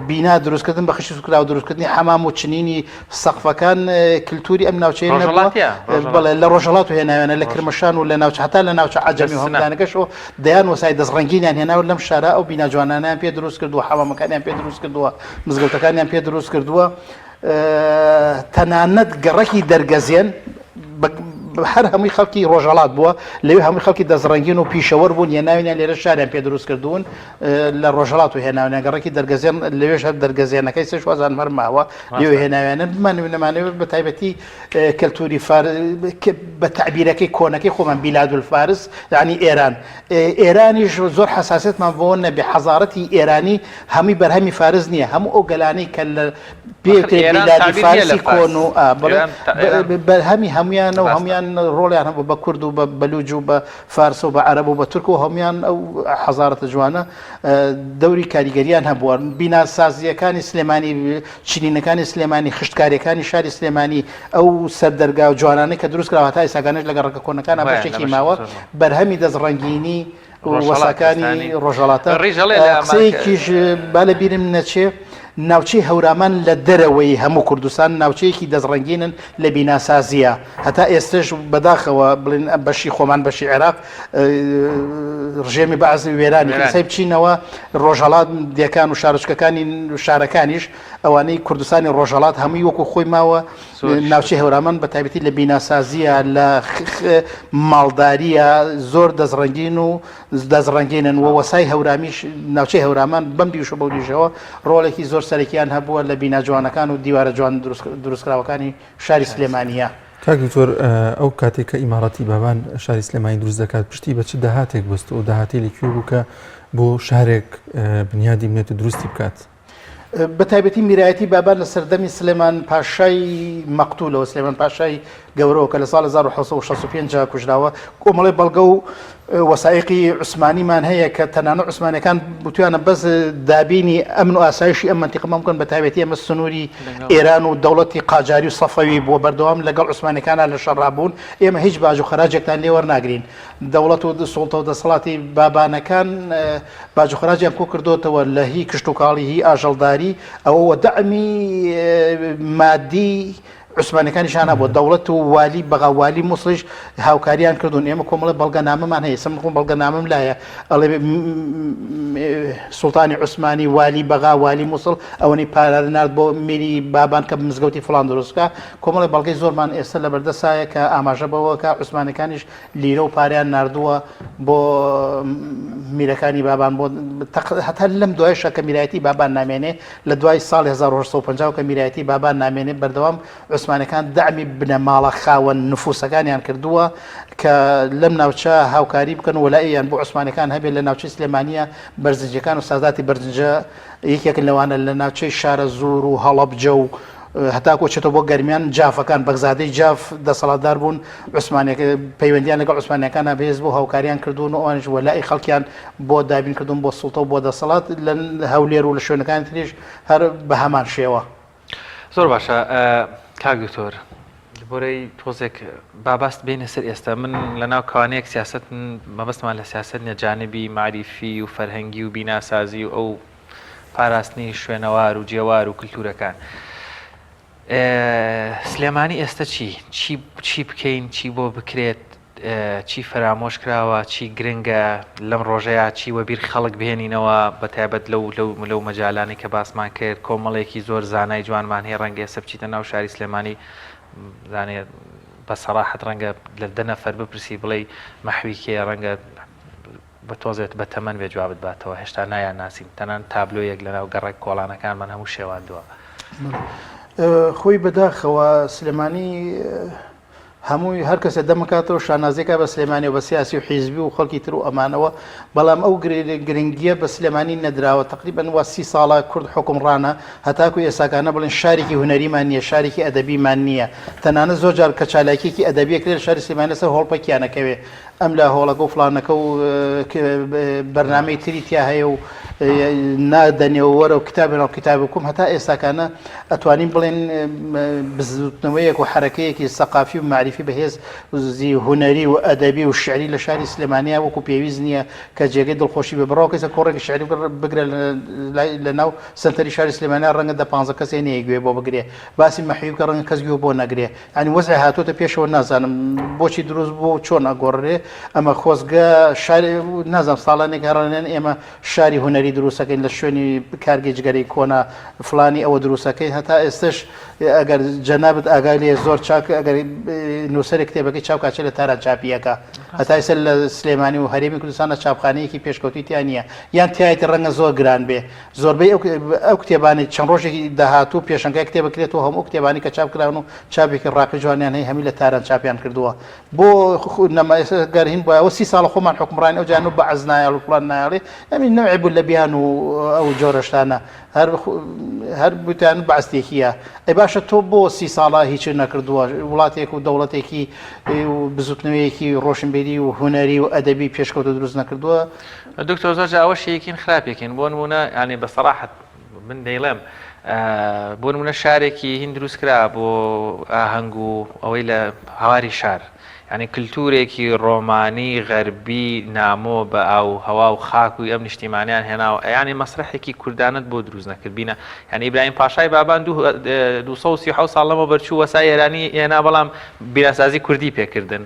S14: بینا دروستکردن بە خشتی سوکراوە دروستکردنی حەمام و چنینی سەقفەکان کللتوری ئەم ناوچەیە نەبووە بەڵێ لە ڕۆژهەڵات و هێناوێنە لە کرمەشان و لە ناوچە هەتا لە ناوچە عەجەمی و هەمدانەکەشەوە دەیان وەسای دەستڕەنگینیان هێناوە لەم شارە ئەو بینا جوانانیان پێ دروست کردووە حەمامەکانیان پێ دروست کردووە مزگەوتەکانیان پێ دروست کردووە تەنانەت گەڕەکی دەرگەزێن هەر هەمووی خەڵکی ڕۆژهەڵات بووە لەوێ هەمووی خەڵکی دەستڕەنگین و پیشەوەر بوون هێناویان لێرە شاریان پێ دروست کردوون لە ڕۆژهەڵات و هێناویان گەڕەکی دەرگەزێن لەوێش هەر دەرگەزێنەکەی سێ شوازان هەر ماوە لێ هێناویانە بمان نەمانەوە بە تایبەتی کەلتوری فار بە تعبیرەکەی کۆنەکەی خۆمان بیلاد الفارس یعنی ئێران ئێرانیش زۆر حساسێتمان بۆ نەبێ حەزارەتی ئێرانی هەمووی بەرهەمی فارس نییە هەموو ئەو گەلانەی کە لە پێوترێ فارسی کۆن و بەرهەمی هەمویانە و هەمویان ڕۆڵیان هەبوو بە کورد و بە بەلوج و بە فارس و بە عەرەب و بە تورک و هەمویان ئەو حەزارەتە جوانە دەوری کاریگەریان هەبووە بیناسازیەکانی سلێمانی چنینەکانی سلێمانی خشتکاریەکانی شاری سلێمانی ئەو سەردەرگا و جوانانەی کە دروست کراوە تا ئێستاکانش لە گەڕەکە کۆنەکانە بەشێکی ماوە بەرهەمی دەستڕەنگینی وەساکانی ڕۆژهەڵاتە قسەیەکیش با لە بیرم نەچێ. ناوچەی هەورامان لە دەرەوەی هەموو کوردستان ناوچەیەکی دەستڕەنگینن لە بیناسازییە هەتا ئێستش بەداخەوە بڵێن بەشی خۆمان بەشی عێراق ڕژێمی بەعس وێرانی کرد. سەی بچینەوە ڕۆژهەڵات دێکان و شارۆچکەکانی شارەکانیش ئەوانەی کوردستانی ڕۆژهەڵات هەمووی وەکو خۆی ماوە ناوچەی هەورامان بە تایبەتی لە بیناسازیە لە ماڵداریە زۆر دەستڕەنگین و دەستڕەنگینن و وەسای هەورامیش ناوچەی هەورامان بەم دیوش و بەو دیشەوە ڕۆڵێکی زۆر سەرەکیان هەبووە لە بینا جوانەکان و دیوارە جوان دروستکراوەکانی شاری سلێمانیە.
S2: کاک دکتۆر ئەو کاتێک کە ئیماڕاتی بابان شاری سلێمانی دروست دەکات پشتی بە چ داهاتێک بەست و داهاتی لە کوێ بوو کە بۆ شارێک بنیادی بنێت و دروستی بکات؟
S14: بە تایبەتی میرایەتی بابان لە سەردەمی سلێمان پاشای مەقتولەوە سلێمان پاشای گەورەوە کە لە ساڵ 1965 کوژراوە کۆمەڵی بەڵگە و وەسائیقی عوسمانیمان هەیە کە تەنانەت عوسمانەکان بتوانە بەس دابینی ئەمن و ئاسایشی ئەم منتیقەمان بکەن بە تایبەتی ئەمە سنووری ئێران و دەوڵەتی قاجاری و سەفەوی بووە بەردەوام لەگەڵ عوسمانەکانە لە شەڕا بوون ئێمە هیچ باج و خەراجێکتان لێ وەرناگرین دەوڵەت و سوڵتە و دەسەڵاتی بابانەکان باج و خەراجیان کۆ کردوتەوە لە هی کشتتوکاڵی هی ئاژەڵداری ئەوە دەعمی مادی عوسمانیەکانیشان هەبووە دەوڵەت و والی بەغا والی موسڵیش هاوکاریان کردوون ئێمە کۆمەڵی بەڵگەنامەمان هەیە سم خۆم بەڵگەنامەم لایە ئەڵێ سوڵتانی عوسمانی والی بەغا والی موسڵ ئەوەی پارە نارد بۆ میری بابان کە مزگەوتی فڵان دروستکە کۆمەڵی بەڵگەی زۆرمان ئێستا لە بەردەسایە کە ئاماژە بەوە کە عوسمانەکانیش لیرە و پارەیان ناردووە بۆ میرەکانی بابان بۆ هەتا لەم دوایشە کە میرایەتی بابان نامێنێ لە دوای ساڵی 1950 کە میرایەتی بابان نامێنێ بەردەوام عوسمانەکان دەعمی بنەماڵە خاوەن نفوسەکانیان کردووە کە لەم ناوچە هاوکاری بکەن وەلاییان بۆ عوسمانەکان هەبێت لە ناوچەی سلێمانیە بەرزنجەکان و ساداتی بەرزنجە یەکێکن لەوانە لە ناوچەی شارەزوور و هەڵەبجە و هەتاکو ئەچێتەوە بۆ گەرمیان جافەکان بەگزادەی جاف دەسەڵاتدار بوون عوسمانیەکە پەیوەندیان لەگەڵ عوسمانیەکانە بەهێز بوو هاوکاریان کردوون و ئەوانیش وەلائی خەڵکیان بۆ دابین کردوون بۆ سوڵتە و بۆ دەسەڵات لە هەولێر و لە شوێنەکانی تریش هەر بە هەمان شێوە.
S1: زۆر باشە کاک دکتۆر بۆرەی تۆزێک با باست بینە سەر ئێستا من لە ناو کەوانەیەک سیاست مەبەستمان لە سیاست نیە جانبی مەعریفی و فەرهەنگی و بیناسازی و ئەو پاراستنی شوێنەوار و جێوار و کلتورەکان. سلێمانی ئێستا چی؟ چی چی بکەین؟ چی بۆ بکرێت؟ چی فەرامۆش کراوە؟ چی گرنگە لەم ڕۆژەیا؟ چی وەبیر خەڵک بهێنینەوە؟ بە تایبەت لەو لەو لەو مەجالانەی کە باسمان کرد کۆمەڵێکی زۆر زانای جوانمان هەیە ڕەنگە ئێستا بچیتە ناو شاری سلێمانی زانێ بە سەراحەت ڕەنگە لە دە نەفەر بپرسی بڵێی مەحوی کێیە ڕەنگە بە تۆزێت بە تەمەن بێ جوابت باتەوە هێشتا نایان ناسین تەنان تابلۆیەک لەناو گەڕەک کۆڵانەکانمان هەموو شێواندووە.
S14: خۆی بەداخەوە سلێمانی هەمووی هەر کەسێ دەمەکاتەوە شانازیەکە بە سلێمانی و بە سیاسی و حیزبی و خەڵکی تر و ئەمانەوە بەڵام ئەو گرنگیە بە سلێمانی نەدراوە تقریبا وا سی ساڵە کورد حکومڕانە هەتاکو ئێساکانە بڵێن شارێکی هونەریمان نییە شارێکی ئەدەبیمان نییە تەنانەت زۆر جار کە چالاکیەکی ئەدەبیە کرێ لە شاری سلێمانی لەسەر هۆڵ پەکیانەکەوێ ئەم لا هۆڵەکە و فڵانەکە و بەرنامەی تری تیا هەیە و نادەنێ و وەرە و کتابێ ناو کتابکم هەتا ئێستاکانە ئەتوانین بڵێن بزوتنەوەیەک و حرەکەیەکی سەقافی و معریفی بەهێز زی هونەری و ئەدەبی و شعری لە شاری سلێمانیا وەکو پێویست نییە کە جێگەی دڵخۆشی بێ بڕۆ کەسە کۆڕێکی شعری بگرە لە ناو سەنتەری شاری سلێمانیا ڕەنگە دە پانزە کەسێ نەیە گوێ بۆ بگرێ باسی مەحوی بکە ڕەنگە کەس گوێ بۆ نەگرێ یانی وەزعی هاتۆتە پێشەوە نازانم بۆچی دروست بوو چۆن ئەگۆڕرێ ئەمە خۆزگە شاری نازانم ساڵانێک هەڕێنێن ئێمە شاری هونەری دروستەکەین لە شوێنی کارگەی جگەرەی کۆنا فلانی ئەوە دروستەکەین هەتا ئێستش ئەگەر جەنابت ئاگای لێ زۆر چاک ئەگەر نووسەرێک کتێبەکەی چاپ کاچێ لە تاران چاپیەکە هەتا ئێستا لە سلێمانی و هەرێمی کوردستانە چاپخانەیەکی پێشکەوتوی تیا نییە یان تایەتی ڕەنگە زۆر گران بێ زۆربەی ئەو کتێبانەی چەند ڕۆژێکی داهاتوو پێشەنگای کتێب بکرێتەوە هەموو ئەو کتێبانەی کە چاپ کراون و چاپێکی ڕاقی جوانیان هەیە هەمووی لە تاران چاپیان کردووە بۆ گەر هین بۆیەوە سی ساڵە خۆمان حکومڕانی ئەو جان و بەعز نایەڵ و فڵان نایەڵێ ئەمی نەوعی بوو لە بیان و ئەو جۆرە شتانە هەر هەر بوتیان بەعس تێکیە ئەی باشە تۆ بۆ سی ساڵە هیچ نەکردووە وڵاتێک و دەوڵەتێکی و بزوتنەوەیەکی ڕۆشنبیری و هونەری و ئەدەبی پێشکەوتوو دروست نەکردووە
S1: دکتۆر زۆر جا ئەوەشی یەکین خراپێکین بۆ نمونە یانی بە سەراحەت من دەیڵێم. بۆ نمونە شارێکی هین دروست کرا بۆ ئاهەنگ و ئەوەی لە هەواری شار یانی کلتورێکی ڕۆمانی غەربی نامۆ بە ئاو هەوا و خاک و ئەم نیشتیمانیان هێناوە یانی مەسرەحێکی کوردانت بۆ دروست نەکرد بینە یانی ئیبراهیم پاشای بابان 237 ساڵ لەمە بەرچوو وەسای ئێرانی هێنا بەڵام بیراسازی کوردی پێکردن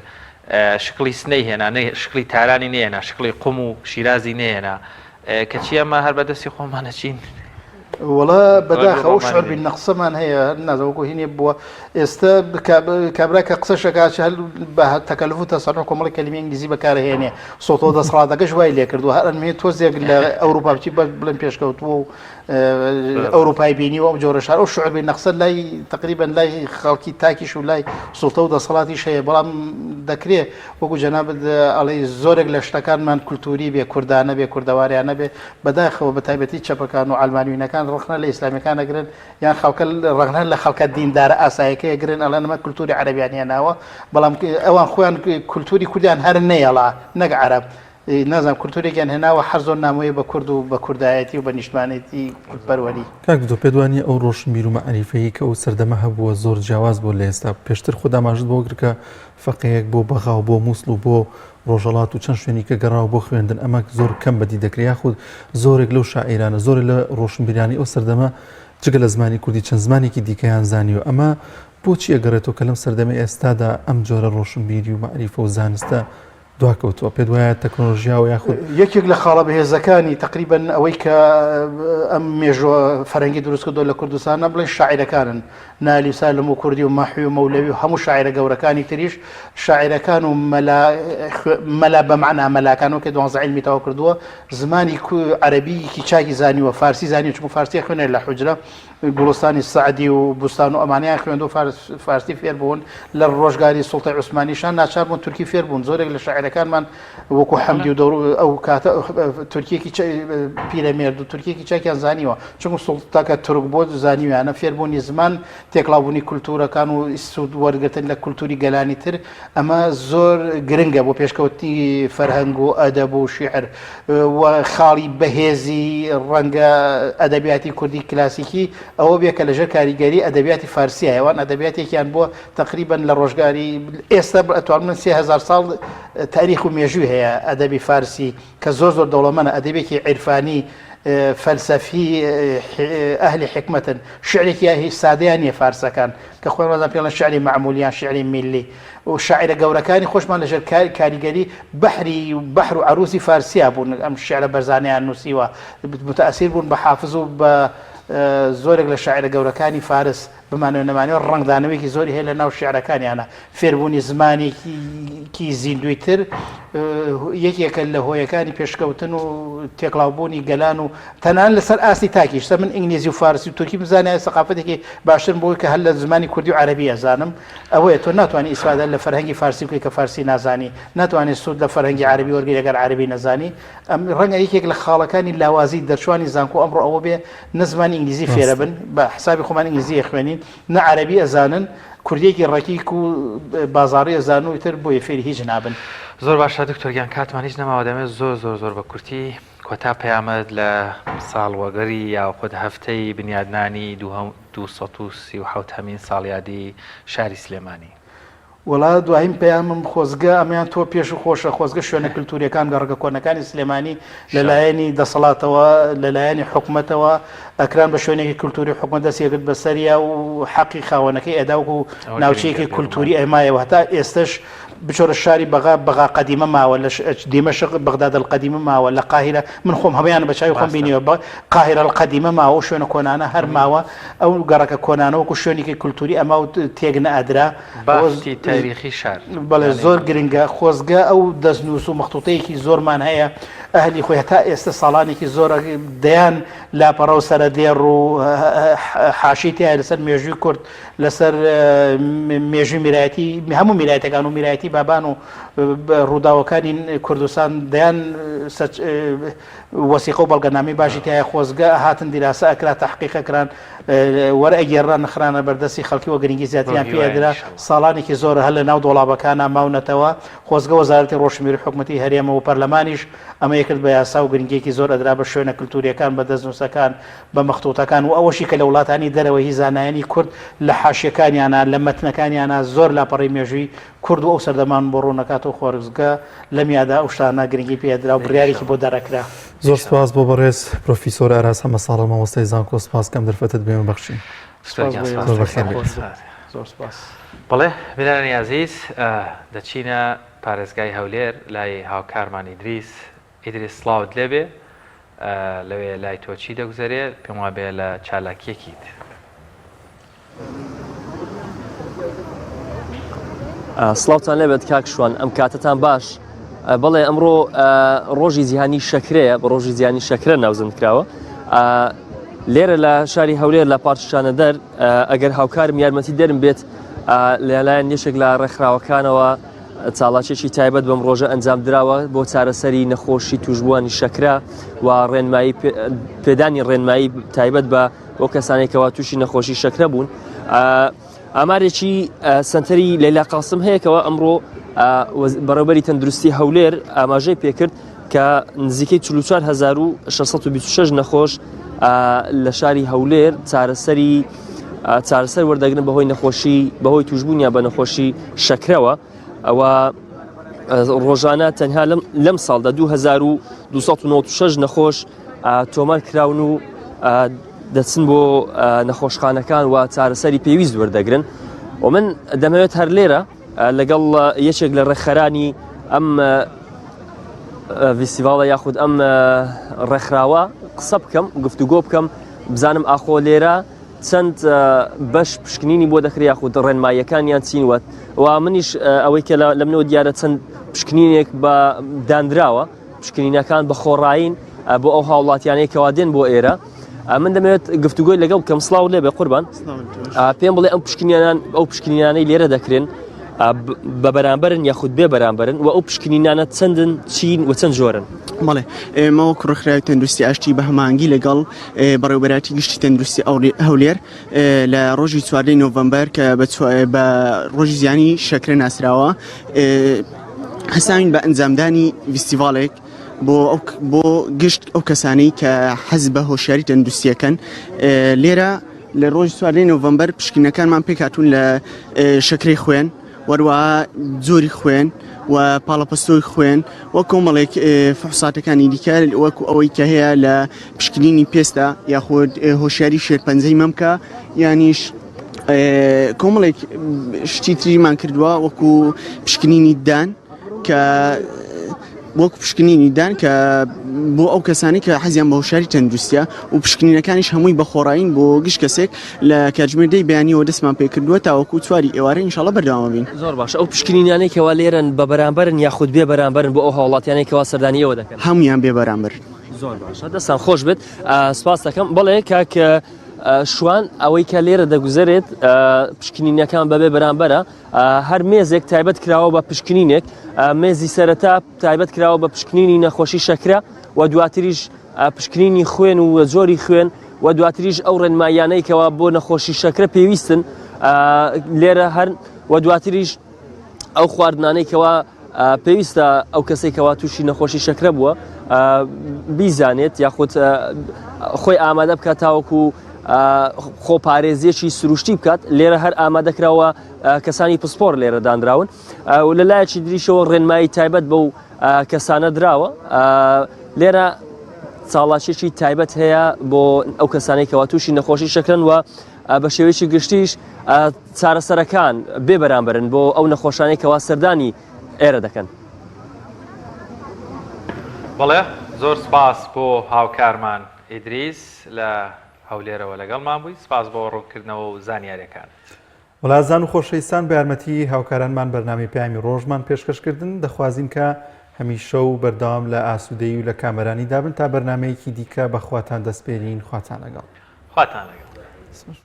S1: شکڵی سنەی هێنا شکڵی تارانی نێنا شکڵی قوم و شیرازی نێنا کەچی ئەمە هەر بە دەستی خۆمان ئەچین.
S14: وەڵا بەداخەوە شعور بالنقصمان هەیە هەر نازانم وەکو هینێ بووە ئێستا کابرا کە قسەش ئەکات هەر بە تەکەلف و تەسەنع کۆمەڵی کەلیمەی ئینگلیزی بەکارهێنێ سۆتەوە دەسەڵاتەکەش وای لێکردووە هەر ئەنمێ تۆزێک لە ئەوروپا بچی بەس بڵێن پێشکەوتووە و ئەوروپای بینیوە ئەو جۆرە شار ئەو شعور بالنقصە لای تقریبا لای خەڵکی تاکیش و لای سوڵتە و دەسەڵاتیش هەیە بەڵام دەکرێ وەکو جەنابت ئەڵێی زۆرێک لە شتەکانمان کولتووری بێ، کوردانە بێ، کوردەواریانە بێ، بەداخەوە بە تایبەتی چەپەکان و عەلمانیونەکان ڕەخنە لە ئیسلامیەکان ئەگرن یان خەڵکە ڕەخنە لە خەڵکە دیندارە ئاسایەکەی ئەگرن ئەڵێن ئەمە کولتووری عەرەبیان هێناوە بەڵام ئەوان خۆیان کولتووری کوردیان هەر نەیەڵا نەک عەرەب نازانم کولتوورێکیان هێناوە هەر زۆر نامۆیە بە کورد و بە کوردایەتی و بە نیشتمانێتی کوردپەروەری.
S2: کاک دکتۆر پێت وانیە ئەو ڕۆشنبیر و مەعریفەیی کە ئەو سەردەمە هەبووە زۆر جیاواز بووە لە ئێستا پێشتر خۆت ئاماژەت بەوە کرد کە فەقێیەک بۆ بەغا و بۆ موسڵ و بۆ ڕۆژهەڵات و چەند شوێنی کە گەڕاوە بۆ خوێندن ئەمە زۆر کەم بەدی دەکرێت یاخود زۆرێک لەو شاعیرانە زۆرێک لە ڕۆشنبیرانی ئەو سەردەمە جگە لە زمانی کوردی چەند زمانێکی دیکەیان زانیوە ئەمە بۆچی ئەگەڕێتەوە کە لەم سەردەمەی ئێستادا ئەم جۆرە ڕۆشنبیری و مەعریفە و زانستە دواکەوتووە پێت وایە تەکنۆلۆژیا و یاخود
S14: یەکێک لە خاڵە بەهێزەکانی تقریبا ئەوەی کە ئەم مێژوە فەرەنگی دروست کردووە لە کوردستانە بڵێن شاعیرەکانن نالی و سالم و کوردی و مەحوی و مەولەوی و هەموو شاعیرە گەورەکانی تریش شاعیرەکان و مەلا مەلا بە مەعنا مەلاکان وەکە دوانزە عیلمی تەواو کردووە زمانی عەرەبیکی چاکی زانیوە فارسی زانیوە چونکە فارسی خوێنێ لە حوجرە گوڵستانی سەعدی و بوستان و ئەمانەیان خوێندو فارسی فێر بوون لە ڕۆژگاری سوڵتەی عوسمانیشان ناچار بوون تورکی فێر بوون زۆرێک لە شاعیرەکانمان وەکو حەمدی و دەور ئەو کاتە تورکیەکی پیرەمێرد و تورکیەکی چاکیان زانیوە چونکە سوڵتەکە تورک بۆ زانیویانە فێربوونی زمان تێکڵاوبوونی کولتوورەکان و سوود وەرگرتن لە کولتوری گەلانی تر ئەمە زۆر گرنگە بۆ پێشکەوتنی فەرهەنگ و ئەدەب و شیعر و خاڵی بەهێزی ڕەنگە ئەدەبیاتی کوردی کلاسیکی ئەوە بێ کە لەژێر کاریگەری ئەدەبیاتی فارسیە ئەوان ئەدەبیاتێکیان بووە تقریبا لە ڕۆژگاری ئێستا ئەتوانم 3000 ساڵ تاریخ و مێژووی هەیە ئەدەبی فارسی کە زۆر زۆر دەوڵەمەنە ئەدەبێکی عیرفانی فەلسەفی ئەهلی حکمتن شعرێکی هی سادەیان نییە فارسەکان کە خۆیان وازان پێڵێن شعری مەعمولی یان شعری میللی و شاعیرە گەورەکانی خۆشمان لەژێر کاریگەری بەحری بەحر و عەروسی فارسیا بوون ئەم شعرە بەرزانەیان نووسیوە متەئەسیر بوون بە حافز و بە زۆرێک لە شاعیرە گەورەکانی فارس بمانەوێ نەمانەوێ ڕەنگدانەوەیەکی زۆری هەیە لە ناو شیعرەکانیانە فێربوونی زمانێکی زیندووی تر یەکێکە لە هۆیەکانی پێشکەوتن و تێکڵاوبوونی گەلان و تەنان لەسەر ئاستی تاکیش سە من ئینگلیزی و فارسی و تورکی بزانایە سەقافەتێکی باشترم بۆی کە هەر لە زمانی کوردی و عەرەبی ئەزانم ئەوەیە تۆ ناتوانانی ئیسفادە لە فەرهەنگی فارسی بکەی کە فارسی نازانی ناتوانێت سوود لە فەرهەنگی عەرەبی وەرگری ئەگەر عەرەبی نەزانی ئەم ڕەنگە یەکێک لە خاڵەکانی لاوازی دەرچوانی زانکۆ ئەمڕۆ ئەوە بێ نە زمانی ئینگلیزی فێرەبن بە حسابی خۆمان ئینگلیزی ئەخوێنین نە عەرەبی ئەزانن کوردیەکی ڕەکیک و بازاڕی ئەزانن و ئیتر بۆیە فێری هیچ نابن.
S1: زۆر باشە دکتۆر گیان کاتمان هیچ نەماوە دەمەوێت زۆر زۆر زۆر بە کورتی کۆتا پەیامت لە ساڵوەگەری یاخود هەفتەی بنیادنانی 237 هەمین ساڵیادی شاری سلێمانی.
S14: وەڵا دواین پەیامم خۆزگە ئەمەیان تۆ پێش و خۆشە خۆزگە شوێنە کللتوریەکان گەڕەکە کۆنەکانی سلێمانی لەلایەنی دەسەڵاتەوە لەلایەنی حکومەتەوە ئەکران بە شوێنێکی کللتوری حکومەت دەستیەگرت بەسەریا و حەقی خاوەنەکەی ئەداوک و ناوچەیەکی کللتوری ئەمایەوە هەتا ئێستش بچۆرە شاری بەغا بەغا قەدیمە ماوە لە دیمەشق بەغداد القدیمە ماوە لە قاهیرە من خۆم هەموویان بە چاوی خۆم بینیوە بە قاهیرە القدیمە ماوە و شوێنە کۆنانە هەر ماوە ئەو گەڕەکە کۆنانە وەکو شوێنێکی کولتوری ئەما و تێک نەئەدرا.
S1: بافتی تاریخی شار.
S14: بەڵێ زۆر گرنگە خۆزگە ئەو دەستنووس و مەختوتەیەکی زۆرمان هەیە ئەهلی خۆی هەتا ئێستا ساڵانێکی زۆرە دەیان لاپەڕە و سەرەدێڕ و حاشی تایە لەسەر مێژووی کورد لەسەر مێژووی میرایەتی هەموو میرایەتەکان و میرایەتی بابان و ڕووداوەکانی کوردستان دەیان وەسیقە و بەڵگەنامەی باشی تایە خۆزگە هاتن دیراسە ئەکرا تەحقیق ئەکران وەرئەگێڕران نەخرانە بەردەستی خەڵکی وە گرنگی زیاتریان پێ ئەدرا ساڵانێکی زۆرە هەر لە ناو دۆڵابەکانا ماونەتەوە خۆزگە وەزارەتی ڕۆشنبیری حکومەتی هەرێمە و پەرلەمانیش ئەمە. دەیکرد بە یاسا و گرنگیەکی زۆر ئەدرا بە شوێنە کلتوریەکان، بە دەستنووسەکان، بە مەختوتەکان و ئەوەشی کە لە وڵاتانی دەرەوە هی زانایانی کورد لە حاشیەکانیانا، لە مەتنەکانیانا زۆر لاپەڕەی مێژووی کورد و ئەو سەردەمان بۆ ڕوون ئەکاتەوە خۆرزگە لەم یادە ئەو شتانە گرنگی پێ ئەدرا و بڕیارێکی بۆ دەرئەکرا.
S2: زۆر سپاس بۆ بەڕێز پرۆفیسۆر ئاراس حەمەساڵح مامۆستای زانکۆ سپاس کە ئەم دەرفەتەت بە ئێمە بەخشی.
S14: سپاس بۆ ئێوە.
S2: زۆر بەخێر بێیت.
S14: زۆر سپاس.
S1: بەڵێ بینەرانی ئازیز دەچینە پارێزگای هەولێر لای هاوکارمان ئیدریس. ئیدریس سڵاوت لێبێ لەوێ لای تۆ چی دەگوزەرێ پێم وابێ لە چالاکیەکیت.
S15: سڵاوتان لێبێت کاک شوان ئەم کاتتان باش بەڵێ ئەمڕۆ ڕۆژی جیهانی شەکرەیە بە ڕۆژی جیهانی شەکرە ناوزەند کراوە لێرە لە شاری هەولێر لە پارکی شانەدەر ئەگەر هاوکارم یارمەتی دەرم بێت لەلایەن یەکێک لە ڕێکخراوەکانەوە چاڵاکیەکی تایبەت بەم ڕۆژە ئەنجام دراوە بۆ چارەسەری نەخۆشی توشبووانی شەکرە و ڕێنمایی پێدانی ڕێنمایی تایبەت بە بۆ کەسانێک کەوا تووشی نەخۆشی شەکرە بوون. ئامارێکی سنتەری لەیلا قاسم هەیەکەوە ئەمڕۆ بەڕێوبەری تەندروستی هەولێر ئاماژەی پێکرد کە نزیکەی 44626 نەخۆش لە شاری هەولێر چارەسەری چارەسەر وەردەگرن بەهۆی نەخۆشی بەهۆی توشببوونیان بە نەخۆشی شەکرەوە ئەوە ڕۆژانە تەنها لەم ساڵدا 2296 نەخۆش تۆمار کراون و دەچن بۆ نەخۆشخانەکان و چارەسەری پێویست وەردەگرن و من دەمەوێت هەر لێرە لەگەڵ یەکێک لە ڕێکخەرانی ئەم ڤیستیڤاڵە یاخود ئەم ڕێکخراوە قسە بکەم گفتوگۆ بکەم بزانم ئاخۆ لێرە چەند بەش پشکنینی بۆ دەکرێت یاخود ڕێنماییەکانیان چین وە و منیش ئەوەی کە لە منەوە دیارە چەند پشکنینێک بە دانراوە پشکنینەکان بە خۆڕایین بۆ ئەو هاوڵاتیانەی کەوا دێن بۆ ئێرە من دەمەوێت گفتوگۆی لەگەڵ بکەم سڵاو لێ بێ قوربان پێم بڵێ ئەم پشکنیانان ئەو پشکنینانەی لێرە دەکرێن بە بەرامبەرن یاخود بێ بەرامبەرن و ئەو پشکنینانە چەندن چین و چەند جۆرن
S16: بەڵێ ئێمە وەکو ڕێکخراوی تەندروستی ئاشتی بە هەماهەنگی لەگەڵ بەڕێوەبەرایەتی گشتی تەندروستی هەولێر لە ڕۆژی چواردەی نۆڤەمبەر کە بە ڕۆژی زیانی شەکرە ناسراوە هەستاوین بە ئەنجامدانی ڤیستیڤاڵێک بۆ بۆ گشت ئەو کەسانەی کە حەز بە هۆشیاری تەندروستیەکەن لێرە لە ڕۆژی چواردەی نۆڤەمبەر پشکنینەکانمان پێکهاتوون لە شەکرەی خوێن وەروە جۆری خوێن و پاڵەپەستۆی خوێن و کۆمەڵێک فحوساتەکانی دیکە وەکو ئەوەی کە هەیە لە پشکنینی پێستە یاخود هۆشیاری شێرپەنجەی مەمکە یانیش کۆمەڵێک شتی تریمان کردووە وەکو پشکنینی دان کە وەک پشکنینی دان کە بۆ ئەو کەسانی کە حەزیان بە هۆشیاری تەندروستیە و پشکنینەکانیش هەمووی بە خۆڕایین بۆ گشت کەسێک لە کاتژمێر دەی بەیانیەوە دەستمان پێکردووە تاوەکو چواری ئێوارە ئینشاڵڵا بەردەوام بین.
S15: زۆر باشە ئەو پشکنینانەی کەوا لێرەن بە بەرامبەرن یاخود بێ بەرامبەرن بۆ ئەو هاوڵاتیانەی کەوا سەردانی ئێوە دەکەن؟
S16: هەموویان بێ بەرامبەرن.
S15: زۆر باشە دەستان خۆش بێت سپاس دەکەم بەڵێ کاک شوان ئەوەی کە لێرە دەگوزەرێت پشکنینەکان بەبێ بەرامبەرە هەر مێزێک تایبەت کراوە بە پشکنینێک مێزی سەرەتا تایبەت کراوە بە پشکنینی نەخۆشی شەکرە و دواتریش پشکنینی خوێن و جۆری خوێن و دواتریش ئەو ڕێنماییانەی کەوا بۆ نەخۆشی شەکرە پێویستن لێرە هەر و دواتریش ئەو خواردنانەی کەوا پێویستە ئەو کەسێک کەوا تووشی نەخۆشی شەکرە بووە بیزانێت یاخود خۆی ئامادە بکات تاوەکو خۆپارێزیەکی سروشتی بکات لێرە هەر ئامادەکراوە کەسانی پسپۆر لێرە دانراون و لە لایەکی دریشەوە ڕێنمایی تایبەت بەو کەسانە دراوە لێرە چاڵاکیەکی تایبەت هەیە بۆ ئەو کەسانەی کەوا تووشی نەخۆشی شەکرن و بە شێوەیەکی گشتیش چارەسەرەکان بێ بەرامبەرن بۆ ئەو نەخۆشانەی کەوا سەردانی ئێرە دەکەن.
S1: بەڵێ زۆر سپاس بۆ هاوکارمان ئیدریس لە هەولێرەوە لەگەڵمان بووی سپاس بۆ ڕوونکردنەوە و زانیاریەکانت.
S2: وەڵا ئازیزان و خۆشەویستان بە یارمەتی هاوکارانمان بەرنامەی پەیامی ڕۆژمان پێشکەش کردن دەخوازین کە هەمیشە و بەردەوام لە ئاسوودەیی و لە کامەرانی دابن تا بەرنامەیەکی دیکە بە خواتان دەسپێرین خواتان لەگەڵ.
S1: خواتان لەگەڵ.